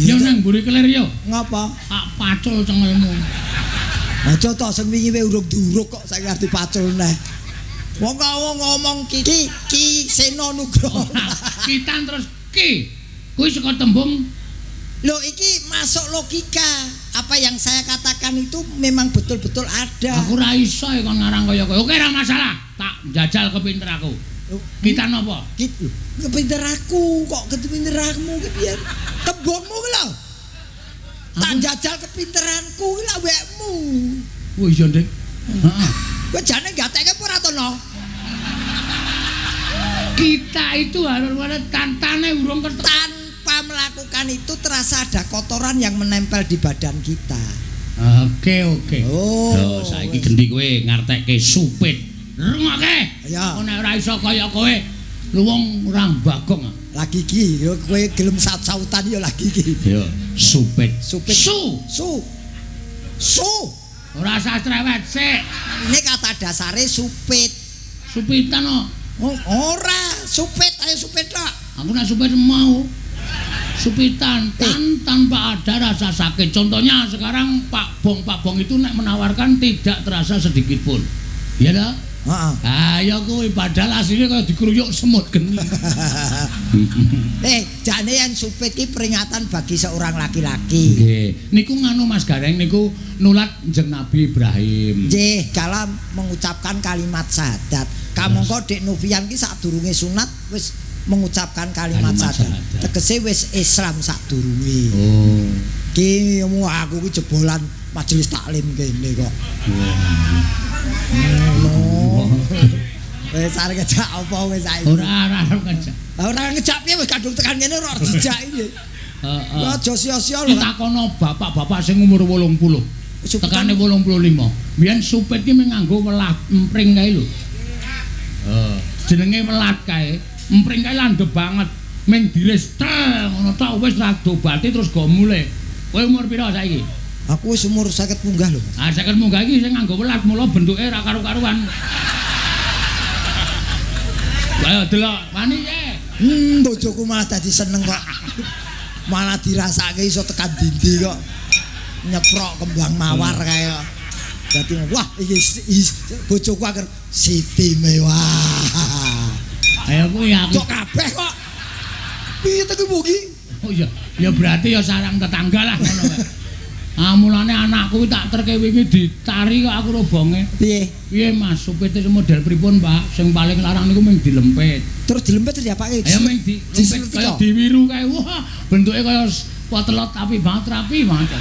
Yo nang mburi kelir yo. Ngapa? Tak pacul cengelmu. Aja to sing wingi wae urung diuruk kok saiki arep dipacul neh. Wong kok ngomong ki Ki Seno Nugroho. Kitan terus ki. Kuwi saka tembung. Loh iki masuk logika. Apa yang saya katakan itu memang betul-betul ada. Aku ora iso kon ngarang kaya kowe. Oke ora masalah. Tak jajal kepinter aku. Kitan apa? Ki kepinter aku kok kepinteranmu ki piye? Tembungmu ki lho. Tak jajal kepinteranku ki lho wekmu. Oh iya, Dik. Heeh. Kowe jane gatekke apa ora to, no? Kita itu harus ada tantane urung kertas. Tanpa melakukan itu terasa ada kotoran yang menempel di badan kita. Oke, oke. Oh. Yo saiki gendi kowe ngartekke supit. Rungokke. Ya. Nek ora iso kaya kowe, lu wong ora bagong. Lagi iki yo kowe gelem saut-sautan yo lagi iki. Yo, supit. Supit. Su. Su. Su. Ora usah cerewet sik. Ini kata dasare supit. Supitan kok. Oh, ora, supit ayo supit tok. Aku nek supit mau. Supitan tanpa ada rasa sakit. Contohnya sekarang Pak Bong itu nek menawarkan tidak terasa sedikit pun. Iya toh? Heeh. Ah ya kuwi padahal asline kaya dikruyuk semut geni. Jane yen supit ki peringatan bagi seorang laki-laki. Nggih. Niku nganu Mas Gareng niku nulat Kanjeng Nabi Ibrahim. Nggih, dalam mengucapkan kalimat syahadat. Kamangka Dik Novian ki sadurunge sunat wis mengucapkan kalimat syahadat. Tegese wis Islam sadurunge. Oh. Ki aku ki jebolan majelis taklim kene kok. Wis arep ngejak apa wis saiki? Ora arep ngejak. Lah ora ngejak piye wis kadung tekan kene ora dijak iki. Heeh. Aja sia-sia lho. Ditakono bapak-bapak sing umur 80. Tekane 85. Biyen supit ki mung nganggo welat empring kae lho. Heeh. Jenenge welat kae. Empring kae landhep banget. Ming diris tel ngono tok wis ra dobati terus go mulih. Kowe umur pira saiki? Aku wis umur 50 munggah lho. Ah 50 munggah iki sing nganggo welat mula bentuke ra karu-karuan. Ayo delok, wani ye. Bojoku malah dadi seneng kok. Malah dirasake iso tekan dindi kok. Nyeprok kembang mawar kae kok. Dadi wah iki bojoku akhir Siti mewah. Ayo kuwi aku. Kok kabeh kok. Piye to ki iki? Oh iya, ya berarti ya sarang tetangga lah ngono kae. Ah mulane anakku tak terke wingi ditari kok aku robonge. Piye? Piye Mas, supite model pripun, Pak? Sing paling larang niku mung dilempit. Terus dilempit terus diapake? Ayo mung dilempit kaya diwiru kae. Wah, bentuke kaya potelot api banget, rapi banget.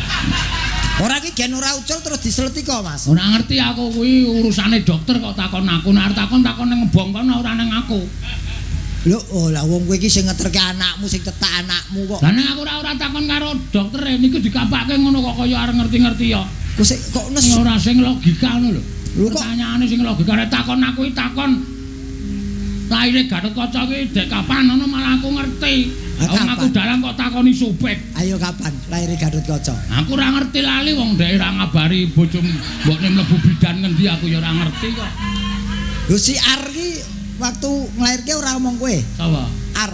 Ora iki gen ora ucul terus diseleti kok, Mas. Ora ngerti aku kuwi urusane dokter kok takon aku. Nek arep takon takon ning ngebong kono ora ning aku. Lho, oh lah wong kowe iki sing ngeterke anakmu, sing tetak anakmu kok. Lah nek aku ora takon karo doktere niku dikapake ngono kok kaya arep ngerti-ngerti ya. Kok sik kok nes ora sing logika ngono lho. Lho kok pertanyaane sing logika nek takon aku iki takon lahire Gatotkaca iki dek kapan ngono malah aku ngerti. Wong aku dalang kok takoni supit. Ayo kapan lahire Gatotkaca? Aku ora ngerti lali wong dhek ora ngabari bojomu mbokne mlebu bidan ngendi aku ya ora ngerti kok. Lho si Ar ki waktu nglairke ora omong kowe. Sapa? Ar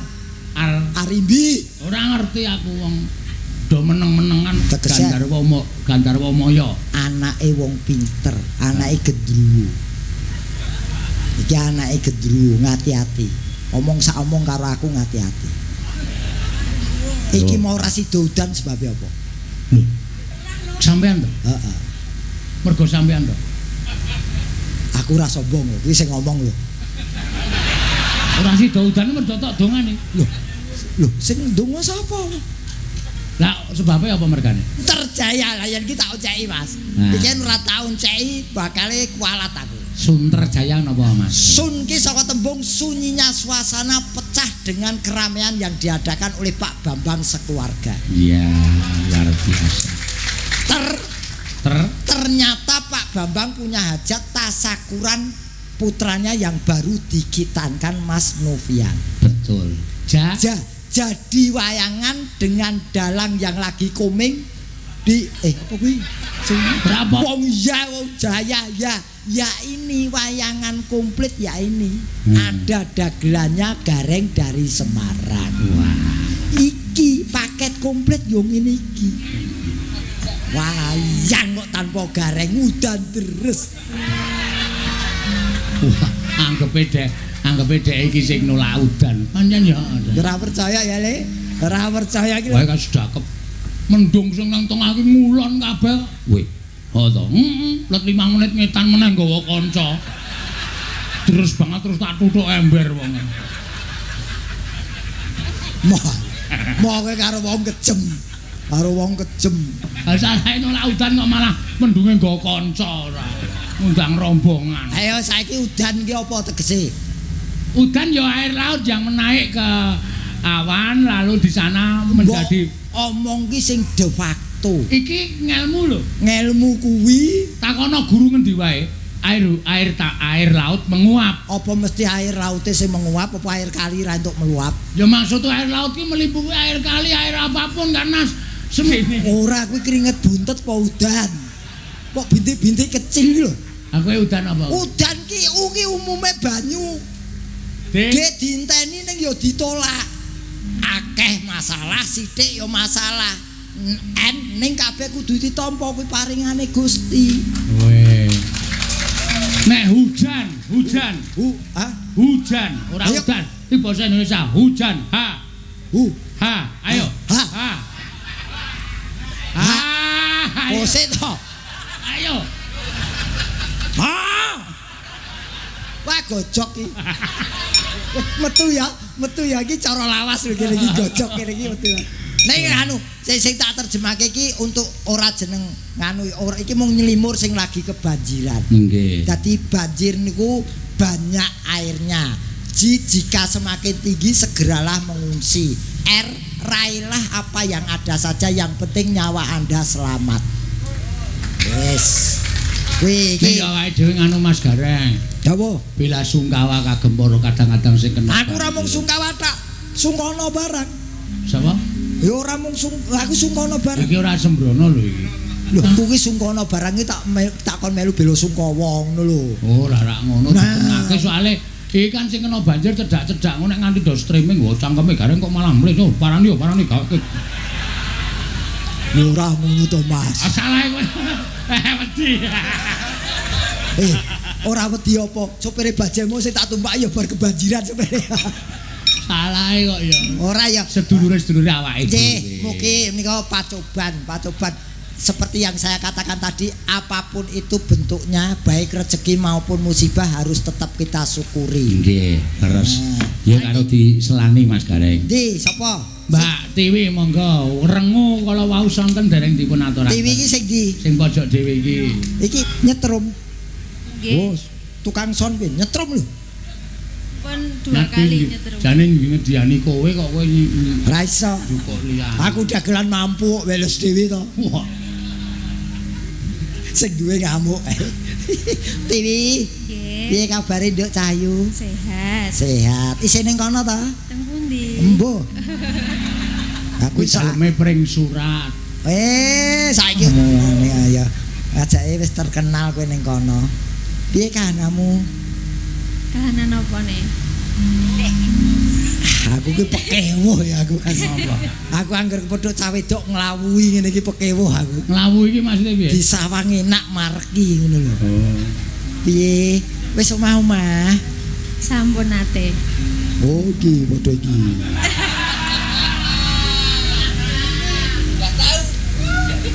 Arimbi. Ora ngerti aku wong do meneng-menengan Gandharwa Gandharwa Maya. Anake wong pinter, anake gendruwo. Iki anake gendruwo, ngati-ati. Omong sak omong karo aku ngati-ati. Iki mau ora sida udan sebabe apa? Lho. Sampean to? Heeh. Mergo sampean to? Aku ora sombong lho, kuwi sing ngomong lho. Ora sida udan mergo tok dongane. Lho. Lho, sing ndonga sapa? Lah sebabe apa mergane? Terjaya lah yen iki tak onceki, Mas. Nah. Iki ora tau onceki bakale kualat aku. Sunterjaya napa, Mas? Sun ki saka tembung sunyinya suasana pecah dengan keramaian yang diadakan oleh Pak Bambang sekeluarga. Iya, luar biasa. Ternyata Pak Bambang punya hajat tasakuran putranya yang baru dikitankan Mas Novian. Betul. Jadi wayangan dengan dalang yang lagi koming di apa kuwi? Berapa? Wong ya wong jaya ya. Ya ini wayangan komplit ya ini. Ada dagelannya Gareng dari Semarang. Wah. Iki paket komplit yo ngene iki. Wayang kok tanpa gareng udan terus. Wah, anggepe dhek iki sing nolak udan. Pancen ya. Ora percaya ya, Le. Ora percaya iki. Wae kan sedakep. Mendung sing nang tengah iki ngulon kabeh. Weh. Oh to. Heeh, let 5 menit ngetan meneh nggawa kanca. Terus banget terus tak tuthuk ember wong. Moh. Moh kowe karo wong kejem. Karo wong kejem. Ha salah nolak udan kok malah mendunge nggawa kanca ora. Ngundang rombongan. Ayo saiki udan ki apa tegese? Udan ya air laut yang menaik ke awan lalu di sana menjadi omong ki sing de facto. Iki ngelmu lho. Ngelmu kuwi takono guru ngendi wae? Air laut menguap. Apa mesti air laute sing menguap apa air kali ra entuk meluap? Ya maksud air laut ki meliputi air kali, air apapun karena semene. Ora kuwi keringet buntet apa udan? Kok bintik-bintik kecil lho. Aku udan apa? Udan ki ki umume banyu. D diinteni ning ya ditolak. Akeh masalah sithik ya masalah. N ning kabeh kudu ditampa kuwi paringane Gusti. Weh. Nek hujan, hujan. Hujan, ora udan. Iki basa Indonesia, hujan. H. Hu. H. Ayo. H. H. H. Bose to. Ayo. Ha. Wah gojok iki. Metu ya iki cara lawas lho kene iki gojok kene iki metu. Ning anu sing tak terjemahke iki untuk ora jeneng nganu ora iki mung nyelimur sing lagi kebanjiran. Nggih. Dadi banjir niku banyak airnya. J jika semakin tinggi segeralah mengungsi. R raihlah apa yang ada saja yang penting nyawa Anda selamat. Wis. Kuwi iki awake dhewe nganu Mas Gareng. Dawa. Bela sungkawa kagem para kadang-kadang sing kena. Aku ora mung sungkawa tak, sungkono barang. Sapa? Ya ora mung aku sungkono barang. Iki ora sembrono lho iki. Lho kuwi sungkono barang iki tak kon melu bela sungkawa ngono lho. Oh, ora rak ngono ditenake soalé iki kan sing kena banjir cedak-cedak ngono nek nganti do streaming wah cangkeme Gareng kok malah mleh to. Parani yo parani gak. Ya ora ngono to, Mas. Salah kowe. Wedi. Ora wedi apa? Sopire bajemu sing tak tumpaki ya bar kebanjiran sopire. Salah kok ya. Ora ya. Sedulure-sedulure awake dhewe. Nggih, mugi menika pacoban. Seperti yang saya katakan tadi, apapun itu bentuknya, baik rezeki maupun musibah harus tetap kita syukuri. Nggih, terus ya karo diselani Mas Gareng. Ndi, sapa? Mbak Tiwi monggo rengu kala wau sonten dereng dipun aturaken. Tiwi iki sing ndi? Sing pojok dhewe iki. Iki nyetrum. Nggih. Oh, tukang son kuwi nyetrum lho. Pun dua kali nyetrum. Jane ngediani kowe kok kowe ora iso. Jukuk liyane. Aku dagelan mampu kok welus dhewe to. Wah. Sing duwe ngamuk. Tiwi. Nggih. Piye kabare Nduk Cahyu? Sehat. Sehat. Isih ning kono ta? Teng pundi? Embuh. Aku Kuwi daleme pring surat. Saiki ngene ya. Ajake wis terkenal kowe ning kono. Piye kahanmu? Kahanan apa ne? Aku ki pekewuh ya aku Mas. Apa? Aku angger kepethuk cah wedok nglawuhi ngene iki pekewuh aku. Nglawu iki maksudnya piye? Disawang enak mareki ngono lho. Oh. Piye? Wis omah-omah. Sampun nate. Oh iki padha iki.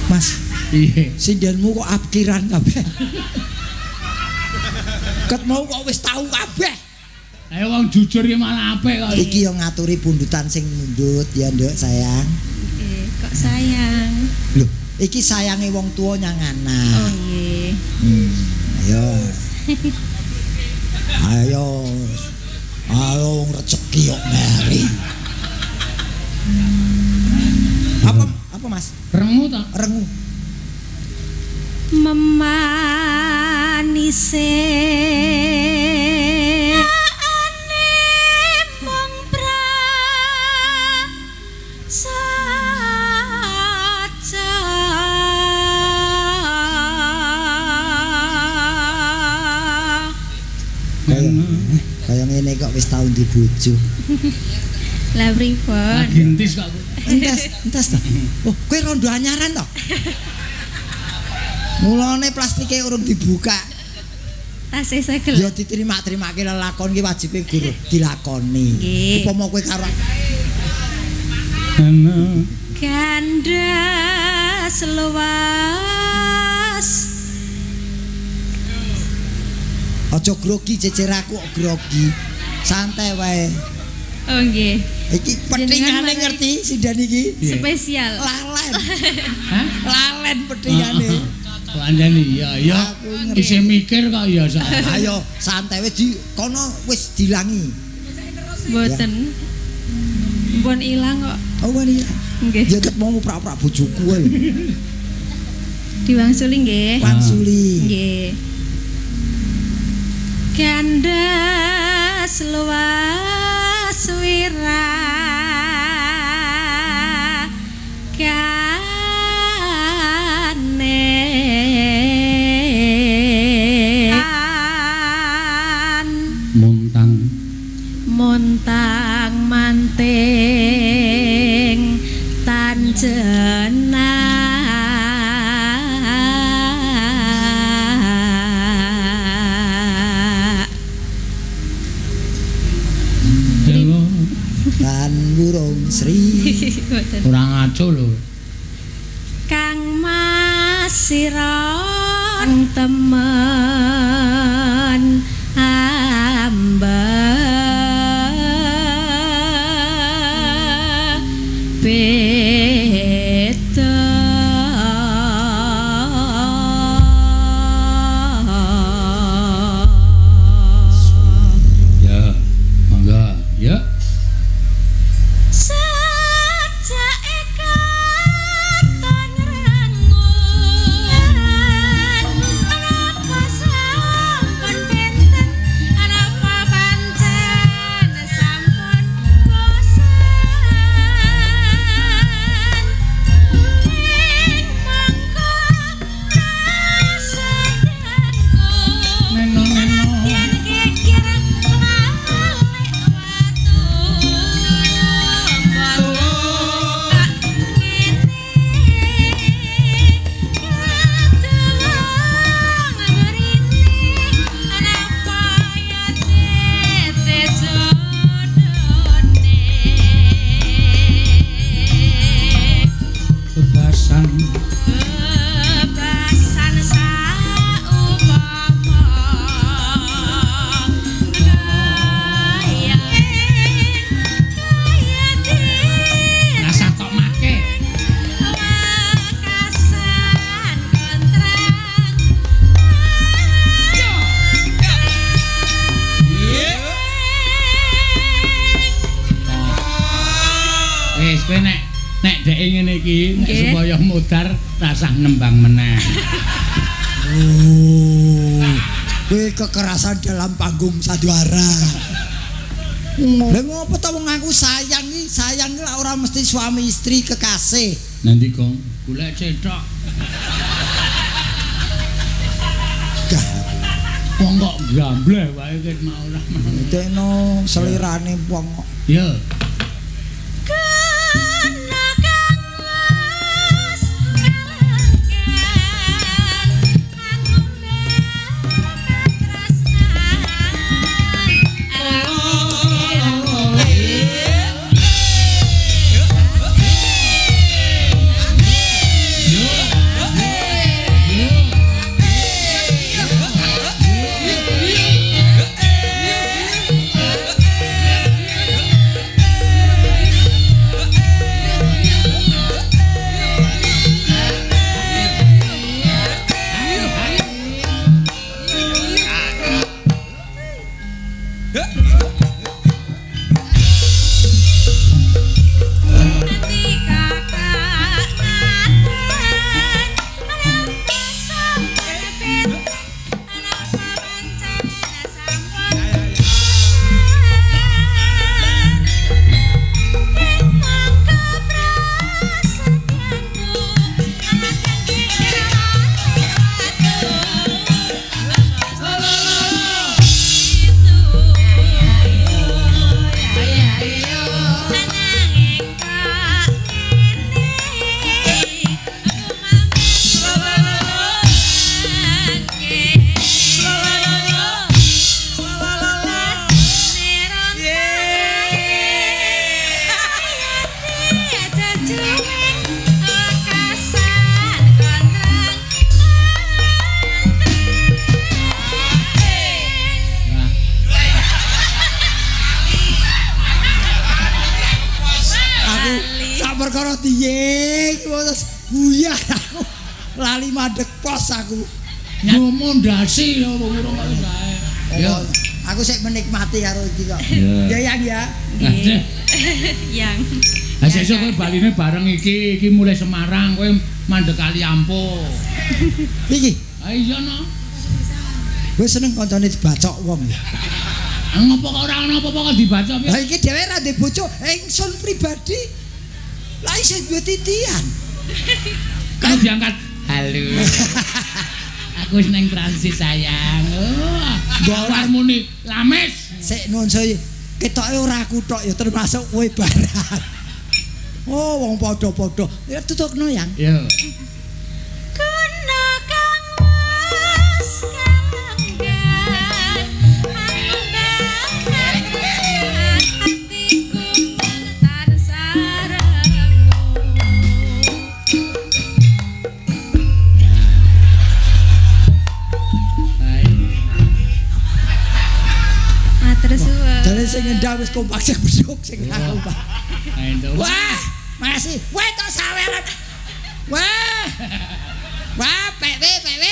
Mas, Piye? sindenmu kok abkiran kabeh. Ket mau kok wis tau kabeh. Ayo wong jujur ki malah apik kok. Iki yo ngaturi pundutan sing mundut ya, Nduk sayang. Nggih, kok sayang. Lho, iki sayange wong tuwa nyang anak. Oh nggih. Ayo. Ayo. Ayo rezeki kok meri. Apa apa Mas? Rengu ta? Rengu. Memanise ane mung prasaja. Kaya ngene kok wis tau di bojo. Lah pripun? Gintis kok aku. Entes, entes ta. Oh, kowe rondo anyaran to? Mulane plastike urung dibuka. Tasih segel. Ya diterima-terimake lelakon ki wajibe guru dilakoni. Upama kowe karo Gandhes luas. Aja grogi jejer aku kok grogi. Santai wae. Oh nggih. Iki petingane ngerti sinden iki? Spesial. Lalen. Hah? Lalen petingane. Kok andani iya ya. Isih mikir kok ya sak. Ayo santai wis di kono wis dilangi. Mboten. Mpun ilang kok. Oh iya. Nggih. Ya ket mau prak-prak bojoku ae. Diwangsuli nggih. Wangsuli. Nggih. Gandhes luas wira kane muntang muntang manting tanjenan. Lan burung sri. Ora ngaco lho. Kang Mas siron temen amba beda. Ya, mangga, ya. Supaya mudar rasah nembang meneh. Oh, kowe kekerasan dalam panggung sandiwara. Lha ngopo ta wong aku sayang iki, sayang iki lak ora mesti suami istri kekasih. Nanti kong golek cethok. Gah. Wong kok gambleh wae ket mau ora meneng. Dekno selirane wong kok. Ya. Lali mandek pos aku. Ngomong ndasi ya urung kok wis ae. Ya, aku sik menikmati karo iki kok. Ya Yang ya. Nggih. Yang. Ha sesuk kowe baline bareng iki, iki mulai Semarang kowe mandek kali Ampo. Iki. Ha iya no. Kowe seneng kancane dibacok wong ya. Ngopo kok ora ana apa-apa kok dibacok piye? Lah iki dhewe ra ndek bojo, ingsun pribadi. Lah isih duwe titian. Kan diangkat. Halo. Aku wis nang transit sayang. Oh, mbok muni lamis. Sik nuwun sewu. Ketoke ora aku tok ya termasuk kowe barang. Oh, wong padha-padha. Ya tutukno Yang. Iya. Kuna kang wis kalenggan, atiku tansah remuk. Jare sing ngendhang wis kompak sing bedhok sing aku, Pak. Wah, masih. Wah, tok saweran. Wah. Wah, PW PW.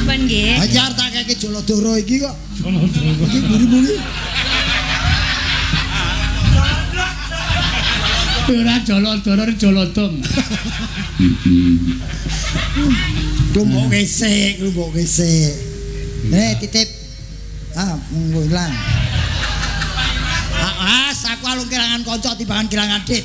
Pun nggih. Ajar tak keke Jolodoro iki kok. Jolodoro. Iki mburi-mburi. Ora Jolodoro, Jolodong. Klumpuk gesek, klumpuk gesek. Titip. Ah, munggo ilang. Ah, aku alung kelangan kanca timbangan kelangan dit.